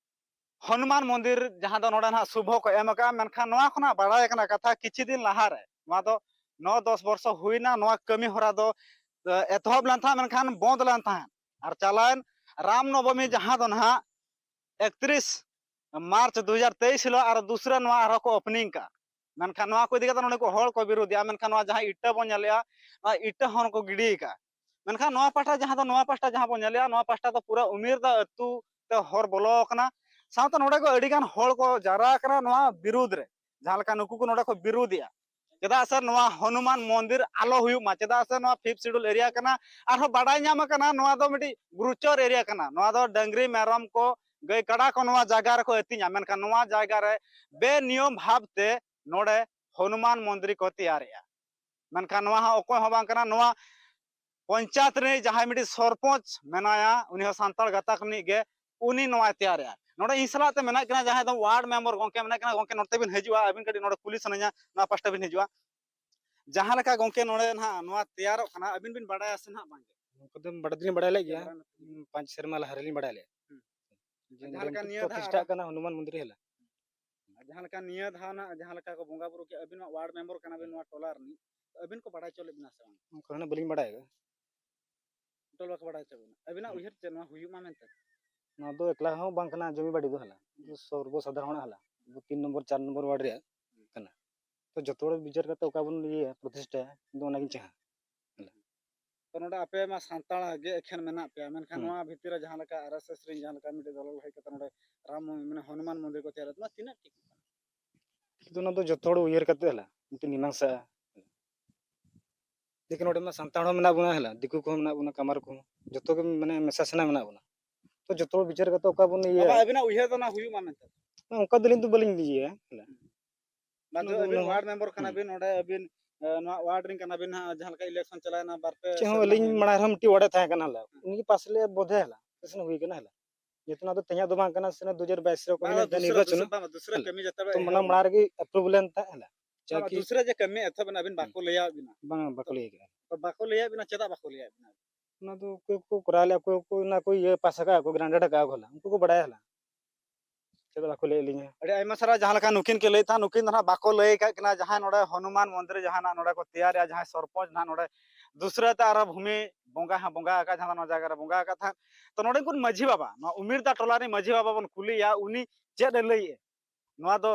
ᱦᱚᱱᱩᱢᱟᱱ ᱢᱚᱱᱫᱤᱨ, ᱡᱟᱦᱟᱸ ᱫᱚ ᱱᱚᱰᱮ ᱱᱟᱦᱟᱜ ᱥᱩᱵᱷᱚ ᱠᱚ ᱮᱢ ᱟᱠᱟᱫᱼᱟ, ᱢᱮᱱᱠᱷᱟᱱ ᱱᱚᱣᱟ ᱠᱷᱚᱱᱟᱜ ᱵᱟᱲᱟᱭ ᱠᱟᱱᱟ ᱠᱟᱛᱷᱟ, ᱠᱤᱪᱷᱩ ᱫᱤᱱ ᱞᱟᱦᱟᱨᱮ, ᱱᱚᱣᱟ ᱫᱚ ᱱᱚ ᱫᱚᱥ ᱵᱚᱨᱥᱚ ᱦᱩᱭᱱᱟ, ᱱᱚᱣᱟ ᱠᱟᱹᱢᱤ ᱦᱚᱨᱟ ᱫᱚ, ᱮ, ᱮᱛᱚᱦᱚᱵ ᱞᱮᱱ ᱛᱟᱦᱮᱸᱫ, ᱢᱮᱱᱠᱷᱟᱱ ᱵᱚᱱᱫ ᱞᱮᱱ ᱛᱟᱦᱮᱸᱫ᱾ ᱟᱨ ᱪᱟᱞᱟᱣᱮᱱ ᱨᱟᱢ ᱱᱚᱵᱚᱢᱤ, ᱡᱟᱦᱟᱸ ᱫᱚ ᱱᱟᱦᱟᱜ ᱮᱠᱛᱨᱤᱥ ᱢᱟᱨᱪ ᱫᱩ ᱦᱟᱡᱟᱨ ᱛᱮᱭᱤᱥ ᱦᱤᱞᱳᱜ ᱟᱨ ᱫᱩᱥᱨᱟ ᱱᱚᱣᱟ ᱟᱨᱦᱚᱸ ᱠᱚ ᱳᱯᱮᱱᱤᱝ ᱠᱟᱜᱼᱟ, ᱢᱮᱱᱠᱷᱟᱱ ᱱᱚᱣᱟ ᱠᱚ ᱤᱫᱤ ᱠᱟᱛᱮ ᱱᱚᱰᱮ ᱠᱚ ᱦᱚᱲ ᱠᱚ ᱵᱤᱨᱳᱫᱮᱜᱼᱟ᱾ ᱢᱮᱱᱠᱷᱟᱱ ᱱᱚᱣᱟ ᱡᱟᱦᱟᱸ ᱤᱴᱟᱹ ᱵᱚᱱ ᱧᱮᱞᱮᱜᱼᱟ, ᱱᱚᱣᱟ ᱤᱴᱟᱹ ᱦᱚᱸ ᱠᱚ ᱜᱤᱰᱤ ᱟᱠᱟᱫᱼᱟ᱾ ᱢᱮᱱᱠᱷᱟᱱ ᱱᱚᱣᱟ ᱯᱟᱦᱴᱟ, ᱡᱟᱦᱟᱸ ᱫᱚ ᱱᱚᱣᱟ ᱯᱟᱦᱴᱟ ᱡᱟᱦᱟᱸ ᱵᱚᱱ ᱧᱮᱞᱮᱜᱼᱟ, ᱱᱚᱣᱟ ᱯᱟᱦᱴᱟ ᱫᱚ ᱯᱩᱨᱟᱹ ᱩᱢᱤᱨᱫᱟ ᱟᱹᱛᱩ ᱛᱮ ᱦᱚᱨ ᱵᱚᱞᱚ ᱟᱠᱟᱱᱟ᱾ ᱥᱟᱶᱛᱮ ᱱᱚᱰᱮ ᱠᱚ ᱟᱹᱰᱤ ᱜᱟᱱ ᱦᱚᱲ ᱠᱚ ᱡᱟᱣᱨᱟ ᱟᱠᱟᱱᱟ ᱱᱚᱣᱟ ᱵᱤᱨᱩᱫᱽ ᱨᱮ, ᱡᱟᱦᱟᱸ ᱞᱮᱠᱟ ᱱᱩᱠᱩ ᱠᱚ ᱱᱚᱰᱮ ᱠᱚ ᱵᱤᱨᱩᱫᱮᱜᱼᱟ᱾ ᱪᱮᱫᱟᱜ ᱥᱮ ᱱᱚᱣᱟ ᱦᱚᱱᱩᱢᱟᱱ ᱢᱚᱱᱫᱤᱨ ᱟᱞᱚ ᱦᱩᱭᱩᱜ ᱢᱟ, ᱪᱮᱫᱟᱜ ᱥᱮ ᱱᱚᱣᱟ ᱯᱷᱤᱯᱛᱷ ᱥᱤᱰᱩᱞ ᱮᱨᱤᱭᱟ ᱠᱟᱱᱟ᱾ ᱟᱨᱦᱚᱸ ᱵᱟᱰᱟᱭ ᱧᱟᱢ ᱟᱠᱟᱱᱟ, ᱱᱚᱣᱟ ᱫᱚ ᱢᱤᱫᱴᱤᱡ ᱜᱩᱨᱩᱪᱚᱨ ᱮᱨᱤᱭᱟ ᱠᱟᱱᱟ᱾ ᱱᱚᱣᱟ ᱫᱚ ᱰᱟᱹᱝᱨᱤ, ᱢᱮᱨᱚᱢ ᱠᱚ, ᱜᱟᱹᱭ, ᱠᱟᱰᱟ ᱠᱚ ᱱᱚᱣᱟ ᱡᱟᱭᱜᱟ ᱨᱮᱠᱚ ᱟᱹᱛᱤᱧᱟ᱾ ᱢᱮᱱᱠᱷᱟᱱ ᱱᱚᱣᱟ ᱡᱟᱭᱜᱟ ᱨᱮ ᱵᱮᱱᱤᱭᱚᱢ ᱵᱷᱟᱵᱽ ᱛᱮ ᱱᱚᱰᱮ ᱦᱚᱱᱩᱢᱟᱱ ᱢᱚᱱᱫᱤᱨ ᱠᱚ ᱛᱮᱭᱟᱨᱮᱜᱼᱟ᱾ ᱢᱮᱱᱠᱷᱟᱱ ᱱᱚᱣᱟ ᱦᱚᱸ ᱚᱠᱚᱭ ᱦᱚᱸ ᱵᱟᱝ ᱠᱟᱱᱟ, ᱱᱚᱣᱟ ᱯᱚᱧᱪᱟᱭᱮᱛ ᱨᱤᱱᱤᱡ ᱡᱟᱦᱟᱸᱭ ᱢᱤᱫᱴᱤᱡ ᱥᱚᱨᱯᱚᱧᱪ ᱢᱮᱱᱟᱭᱟ, ᱩᱱᱤ ᱦᱚᱸ ᱥᱟᱱᱛᱟᱲ ᱜᱟᱛᱟᱠ ᱨᱤᱱᱤᱡ ᱜᱮ, ᱩᱱᱤ ᱱᱚᱣᱟᱭ ᱛᱮᱭᱟᱨᱮᱜᱼᱟ᱾ ᱱᱚᱰᱮ ᱤᱧ ᱥᱟᱞᱟᱜ ᱛᱮ ᱢᱮᱱᱟᱜ ᱠᱤᱱᱟ ᱡᱟᱦᱟᱸᱭ ᱫᱚ ᱣᱟᱨᱰ ᱢᱮᱢᱵᱟᱨ ᱜᱚᱢᱠᱮ ᱢᱮᱱᱟᱜ ᱠᱤᱱᱟ, ᱜᱚᱢᱠᱮ ᱱᱚᱛᱮ ᱵᱤᱱ ᱦᱤᱡᱩᱜᱼᱟ, ᱟᱹᱵᱤᱱ ᱠᱟᱹᱴᱤᱡ ᱱᱚᱰᱮ ᱠᱩᱞᱤ ᱥᱟᱱᱟᱧᱟ, ᱱᱚᱣᱟ ᱯᱟᱥᱴᱟ ᱵᱤᱱ ᱦᱤᱡᱩᱜᱼᱟ᱾ ᱡᱟᱦᱟᱸ ᱞᱮᱠᱟ ᱜᱚᱢᱠᱮ ᱱᱚᱰᱮ ᱱᱟᱦᱟᱜ ᱱᱚᱣᱟ ᱛᱮᱭᱟᱨᱚᱜ ᱠᱟᱱᱟ, ᱟᱹᱵᱤᱱ ᱵᱤᱱ ᱵᱟᱰᱟᱭᱟ ᱥᱮ ᱱᱟᱦᱟᱜ ᱵᱟᱝ? ᱱᱚᱝᱠᱟ ᱫᱚ ᱵᱟᱰᱟᱭ ᱫᱚᱞᱤᱧ ᱵᱟᱰᱟᱭ ᱞᱮᱫ ᱜᱮᱭᱟ, ᱯᱟᱸᱪ ᱥᱮᱨᱢᱟ ᱞᱟᱦᱟ ᱨᱮᱞᱤᱧ ᱵᱟᱰᱟᱭ ᱞᱮᱫᱼᱟ᱾ ᱦᱩᱸ᱾ ᱡᱮ ᱡᱟᱦᱟᱸ ᱱᱚᱰᱮ ᱞᱮᱠᱟ ᱱᱤᱛᱚᱜ ᱱᱤᱭᱟᱹ ᱫᱷᱟᱣ ᱯᱨᱚᱛᱤᱥᱴᱷᱟᱜ ᱠᱟᱱᱟ ᱦᱚᱱᱩᱢᱟᱱ ᱢᱚᱱᱫᱤᱨ ᱦᱮᱞᱟ᱾ ᱟᱨ ᱡᱟᱦᱟᱸ ᱞᱮᱠᱟ ᱱᱤᱭᱟᱹ ᱫᱷᱟᱣ ᱱᱟᱜ ᱡᱟᱦᱟᱸ ᱞᱮᱠᱟ ᱠᱚ ᱵᱚᱸᱜᱟ ᱵᱩᱨᱩ ᱠᱮᱫ, ᱟᱹᱵᱤᱱ ᱢᱟ ᱣᱟᱨᱰ ᱢᱮᱢᱵᱟᱨ ᱠᱟᱱᱟ ᱵᱤᱱ ᱱᱚᱣᱟ ᱴᱚᱞᱟ ᱨᱤᱱᱤᱡ, ᱛᱚ ᱟᱹᱵᱤᱱ ᱠᱚ ᱵᱟᱲᱟᱭ ᱦᱚᱪᱚ ᱞᱮᱫ ᱵᱤᱱᱟ ᱥᱮ ᱵᱟᱝ? ᱚᱱᱠᱟ ᱦᱚᱸ ᱵᱟᱹᱞᱤᱧ ᱵᱟᱲᱟᱭ ᱟᱠᱟᱫᱼᱟ᱾ ᱴᱳᱴᱟᱞ ᱵᱟᱠᱚ ᱵᱟᱲᱟᱭ ᱦᱚᱪᱚ ᱵᱤᱱᱟ᱾ ᱟᱹᱵᱤᱱᱟᱜ ᱦᱩᱸ᱾ ᱩᱭᱦᱟᱹᱨ ᱪᱮᱫ ᱱᱚᱣᱟ ᱦᱩᱭᱩᱜ ᱢᱟ ᱢᱮᱱᱛᱮ? ᱱᱚᱣᱟ ᱫᱚ ᱮᱠᱞᱟ ᱦᱚᱸ ᱵᱟᱝ ᱠᱟᱱᱟ, ᱡᱚᱢᱤ ᱵᱟᱲᱤ ᱫᱚ ᱦᱟᱞᱟ, ᱦᱩᱸ᱾ ᱥᱚᱨᱵᱚ ᱥᱟᱫᱷᱟᱨᱚᱱ ᱦᱟᱞᱟ, ᱟᱵᱚ ᱛᱤᱱ ᱱᱚᱢᱵᱚᱨ, ᱪᱟᱨ ᱱᱚᱢᱵᱚᱨ ᱣᱟᱨᱰ ᱨᱮᱭᱟᱜ ᱦᱩᱸ᱾ ᱠᱟᱱᱟ᱾ ᱛᱚ ᱡᱚᱛᱚ ᱦᱚᱲ ᱵᱤᱪᱟᱹᱨ ᱠᱟᱛᱮ ᱚᱠᱟ ᱵᱚᱱ ᱤᱭᱟᱹᱭᱟ, ᱯᱨᱚᱛᱤᱥᱴᱷᱟᱭᱟ, ᱤᱧ ᱫᱚ ᱚᱱᱟᱜᱤᱧ ᱪᱟᱦᱟ᱾ ᱛᱚ ᱱᱚᱰᱮ ᱟᱯᱮ ᱢᱟ ᱥᱟᱱᱛᱟᱲ ᱜᱮ ᱮᱠᱷᱮᱱ ᱢᱮᱱᱟᱜ ᱯᱮᱭᱟ, ᱢᱮᱱᱠᱷᱟᱱ ᱦᱩᱸ᱾ ᱱᱚᱣᱟ ᱵᱷᱤᱛᱤᱨ ᱨᱮ ᱡᱟᱦᱟᱸ ᱞᱮᱠᱟ ᱟᱨ ᱮᱥ ᱮᱥ ᱨᱮᱱ ᱡᱟᱦᱟᱸ ᱞᱮᱠᱟ ᱢᱤᱫᱴᱮᱡ ᱫᱚᱞᱚᱞ ᱦᱮᱡ ᱠᱟᱛᱮ ᱱᱚᱰᱮ ᱨᱟᱢ ᱢᱚ-, ᱢᱟᱱᱮ ᱦᱚᱱᱩᱢᱟᱱ ᱢᱚᱱᱫᱤᱨ ᱠᱚ ᱛᱮᱭᱟᱨ ᱮᱫ, ᱱᱚᱣᱟ ᱛᱤᱱᱟᱹᱜ ᱴᱷᱤᱠ ᱠᱟᱱᱟ? ᱴᱷᱤᱠ ᱫᱚ ᱚᱱᱟ ᱫᱚ ᱡᱚᱛᱚ ᱦᱚᱲ ᱩᱭᱦᱟᱹᱨ ᱠᱟᱛᱮ ᱦᱟᱞᱟ, ᱢᱤᱫᱴᱮᱱ ᱢᱤᱢᱟᱝᱥᱟ᱾ ᱞᱮᱠᱤᱱ ᱱᱚᱰᱮ ᱢᱟ ᱥᱟᱱᱛᱟᱲ ᱦᱚᱸ ᱢᱮᱱᱟᱜ ᱵᱚᱱᱟ, ᱦᱮᱞᱟ, ᱫᱤᱠᱩ ᱠᱚᱦᱚᱸ ᱢᱮᱱᱟᱜ ᱵᱚᱱᱟ, ᱠᱟᱢᱟᱨ ᱠᱚᱦᱚᱸ, ᱡᱚᱛᱚ ᱜᱮ ᱢᱟᱱᱮ ᱢᱮᱥᱟ ᱥᱟᱱᱟ ᱢᱮᱱᱟᱜ ᱵᱚᱱᱟ᱾ ᱛᱚ ᱡᱚᱛᱚ ᱦᱚᱲ ᱵᱤᱪᱟᱹᱨ ᱠᱟᱛᱮ ᱚᱠᱟ ᱵᱚᱱ ᱤᱭᱟᱹᱭᱟ᱾ ᱵᱟᱵᱟ, ᱟᱵᱤᱱᱟᱜ ᱩᱭᱦᱟᱹᱨ ᱫᱚ ᱚᱱᱟ ᱦᱩᱭᱩᱜ ᱢᱟ ᱢᱮᱱᱛᱮ? ᱚᱱᱠᱟ ᱫᱚ ᱟᱹᱞᱤᱧ ᱫᱚ ᱵᱟᱹᱞᱤᱧ ᱤᱭᱟᱹᱭᱟ, ᱦᱮᱞᱟ᱾ ᱵᱟᱝ, ᱚᱱᱟ ᱫᱚ ᱟᱹᱵᱤᱱ ᱚᱱᱟ ᱦᱚᱸ᱾ ᱣᱟᱨᱰ ᱢᱮᱢᱵᱟᱨ ᱠᱟᱱᱟ ᱦᱩᱸ᱾ ᱵᱤᱱ, ᱱᱚᱰᱮ ᱟᱹᱵᱤᱱ, ᱮ, ᱱᱚᱣᱟ ᱣᱟᱨᱰ ᱨᱮᱱ ᱠᱟᱱᱟ ᱵᱤᱱ ᱦᱟᱸᱜ, ᱡᱟᱦᱟᱸ ᱞᱮᱠᱟ ᱤᱞᱮᱠᱥᱚᱱ ᱪᱟᱞᱟᱣᱮᱱᱟ ᱵᱟᱨ ᱯᱮ ᱪᱮᱫ ᱦᱚᱸ ᱥᱮᱨᱢᱟ ᱟᱹᱞᱤᱧ ᱦᱩᱭᱱᱟ᱾ ᱢᱟᱲᱟᱝ ᱨᱮᱦᱚᱸ ᱢᱤᱫᱴᱤᱡ ᱚᱲᱮ ᱛᱟᱦᱮᱸ ᱠᱟᱱᱟ, ᱦᱮᱞᱟ᱾ ᱦᱩᱸ᱾ ᱩᱱᱤ ᱜᱮ ᱯᱟᱥ ᱞᱮᱫ ᱵᱳᱫᱷᱮ, ᱦᱮᱞᱟ᱾ ᱥᱮᱥᱚᱱ ᱦᱩᱭ ᱠᱟᱱᱟ, ᱦᱮᱞᱟ᱾ ᱡᱮᱦᱮᱛᱩ ᱚᱱᱟ ᱫᱚ ᱛᱮᱦᱮᱧᱟᱜ ᱫᱚ ᱵᱟᱝ ᱠᱟᱱᱟ, ᱥᱮ ᱫᱩ ᱦᱟᱡᱟᱨ ᱵᱟᱭᱤᱥ ᱨᱮ ᱚᱠᱚᱭ ᱵᱟᱝ, ᱦᱮᱡ ᱞᱮᱱ ᱛᱟᱦᱮᱸ ᱫᱩᱥᱨᱟ, ᱱᱤᱨᱵᱟᱪᱚᱱ ᱫᱩᱥᱨᱟ, ᱦᱚᱸ᱾ ᱵᱟᱝ, ᱫᱩᱥᱨᱟ ᱦᱮᱞᱟ᱾ ᱠᱟᱹᱢᱤ ᱡᱟᱛᱮ ᱵᱟᱭ ᱛᱚ ᱢᱟᱱᱟ ᱮᱦᱚᱵ᱾ ᱢᱟᱲᱟᱝ ᱨᱮᱜᱮ ᱟᱯᱨᱩᱵᱷ ᱞᱮᱱ ᱛᱟᱦᱮᱸᱫ, ᱦᱮᱞᱟ᱾ ᱪᱮᱫᱟᱜ ᱵᱟᱝ, ᱠᱤ ᱫᱩᱥᱨᱟ ᱡᱮ ᱠᱟᱹᱢᱤ ᱮᱛᱚᱦᱚᱵ ᱮᱱᱟ, ᱟᱹᱵᱤᱱ ᱦᱩᱸ᱾ ᱵᱟᱠᱚ ᱞᱟᱹᱭᱟᱣᱟᱫ ᱵᱤᱱᱟ? ᱵᱟᱝ, ᱵᱟᱠᱚ ᱞᱟᱹᱭ ᱠᱟᱜᱼᱟ᱾ ᱛᱚ ᱵᱟᱠᱚ ᱞᱟᱹᱭᱟᱫ ᱵᱤᱱᱟ, ᱪᱮᱫᱟᱜ ᱵᱟᱠᱚ ᱞᱟᱹᱭᱟᱫ ᱵᱤᱱᱟ? ᱚᱱᱟ ᱫᱚ ᱚᱠᱚᱭ ᱠᱚ ᱠᱚᱨᱟᱣ ᱞᱮᱫᱼᱟ, ᱚᱠᱚᱭ ᱠᱚ ᱚᱱᱟ ᱠᱚ ᱤᱭᱟᱹ ᱯᱟᱥ ᱟᱠᱟᱫᱼᱟ ᱠᱚ, ᱜᱨᱟᱱᱰᱮᱰ ᱟᱠᱟᱫᱼᱟ ᱠᱚ, ᱦᱮᱞᱟ᱾ ᱩᱱᱠᱩ ᱠᱚ ᱵᱟᱲᱟᱭᱟ, ᱦᱮᱞᱟ᱾ ᱪᱮᱫ ᱵᱟᱠᱚ ᱞᱟᱹᱭᱟᱫ ᱞᱤᱧᱟ᱾ ᱟᱹᱰᱤ ᱟᱭᱢᱟ ᱥᱟᱨᱦᱟᱣ, ᱡᱟᱦᱟᱸ ᱞᱮᱠᱟ ᱱᱩᱠᱤᱱ ᱠᱤᱱ ᱞᱟᱹᱭᱮᱫ ᱛᱟᱦᱮᱸᱫ, ᱱᱩᱠᱤᱱ ᱫᱚ ᱱᱟᱦᱟᱜ ᱵᱟᱠᱚ ᱞᱟᱹᱭ ᱟᱠᱟᱫ ᱠᱤᱱᱟ, ᱡᱟᱦᱟᱸᱭ ᱱᱚᱰᱮ ᱦᱚᱱᱩᱢᱟᱱ ᱢᱚᱱᱫᱤᱨ ᱡᱟᱦᱟᱸ ᱱᱟᱜ ᱱᱚᱰᱮ ᱠᱚ ᱛᱮᱭᱟᱨᱮᱜᱼᱟ, ᱡᱟᱦᱟᱸᱭ ᱥᱚᱨᱯᱚᱧᱪ ᱱᱟᱦᱟᱜ ᱱᱚᱰᱮ ᱫᱩᱥᱨᱟᱹ ᱛᱮ ᱟᱨᱦᱚᱸ ᱵᱷᱩᱢᱤ ᱵᱚᱸᱜᱟ ᱦᱚᱸ ᱵᱚᱸᱜᱟ ᱟᱠᱟᱫ, ᱡᱟᱦᱟᱸ ᱱᱚᱣᱟ ᱡᱟᱭᱜᱟ ᱨᱮ ᱵᱚᱸᱜᱟ ᱟᱠᱟᱫ ᱛᱟᱦᱮᱸᱫ, ᱛᱚ ᱱᱚᱰᱮ ᱠᱷᱚᱱ ᱢᱟᱹᱡᱷᱤ ᱵᱟᱵᱟ, ᱱᱚᱣᱟ ᱩᱢᱤᱨᱫᱟ ᱴᱚᱞᱟ ᱨᱮᱱ ᱢᱟᱹᱡᱷᱤ ᱵᱟᱵᱟ ᱵᱚᱱ ᱠᱩᱞᱤᱭᱮᱭᱟ, ᱩᱱᱤ ᱪᱮᱫ ᱮ ᱞᱟᱹᱭᱮᱫᱼᱟ? ᱱᱚᱣᱟ ᱫᱚ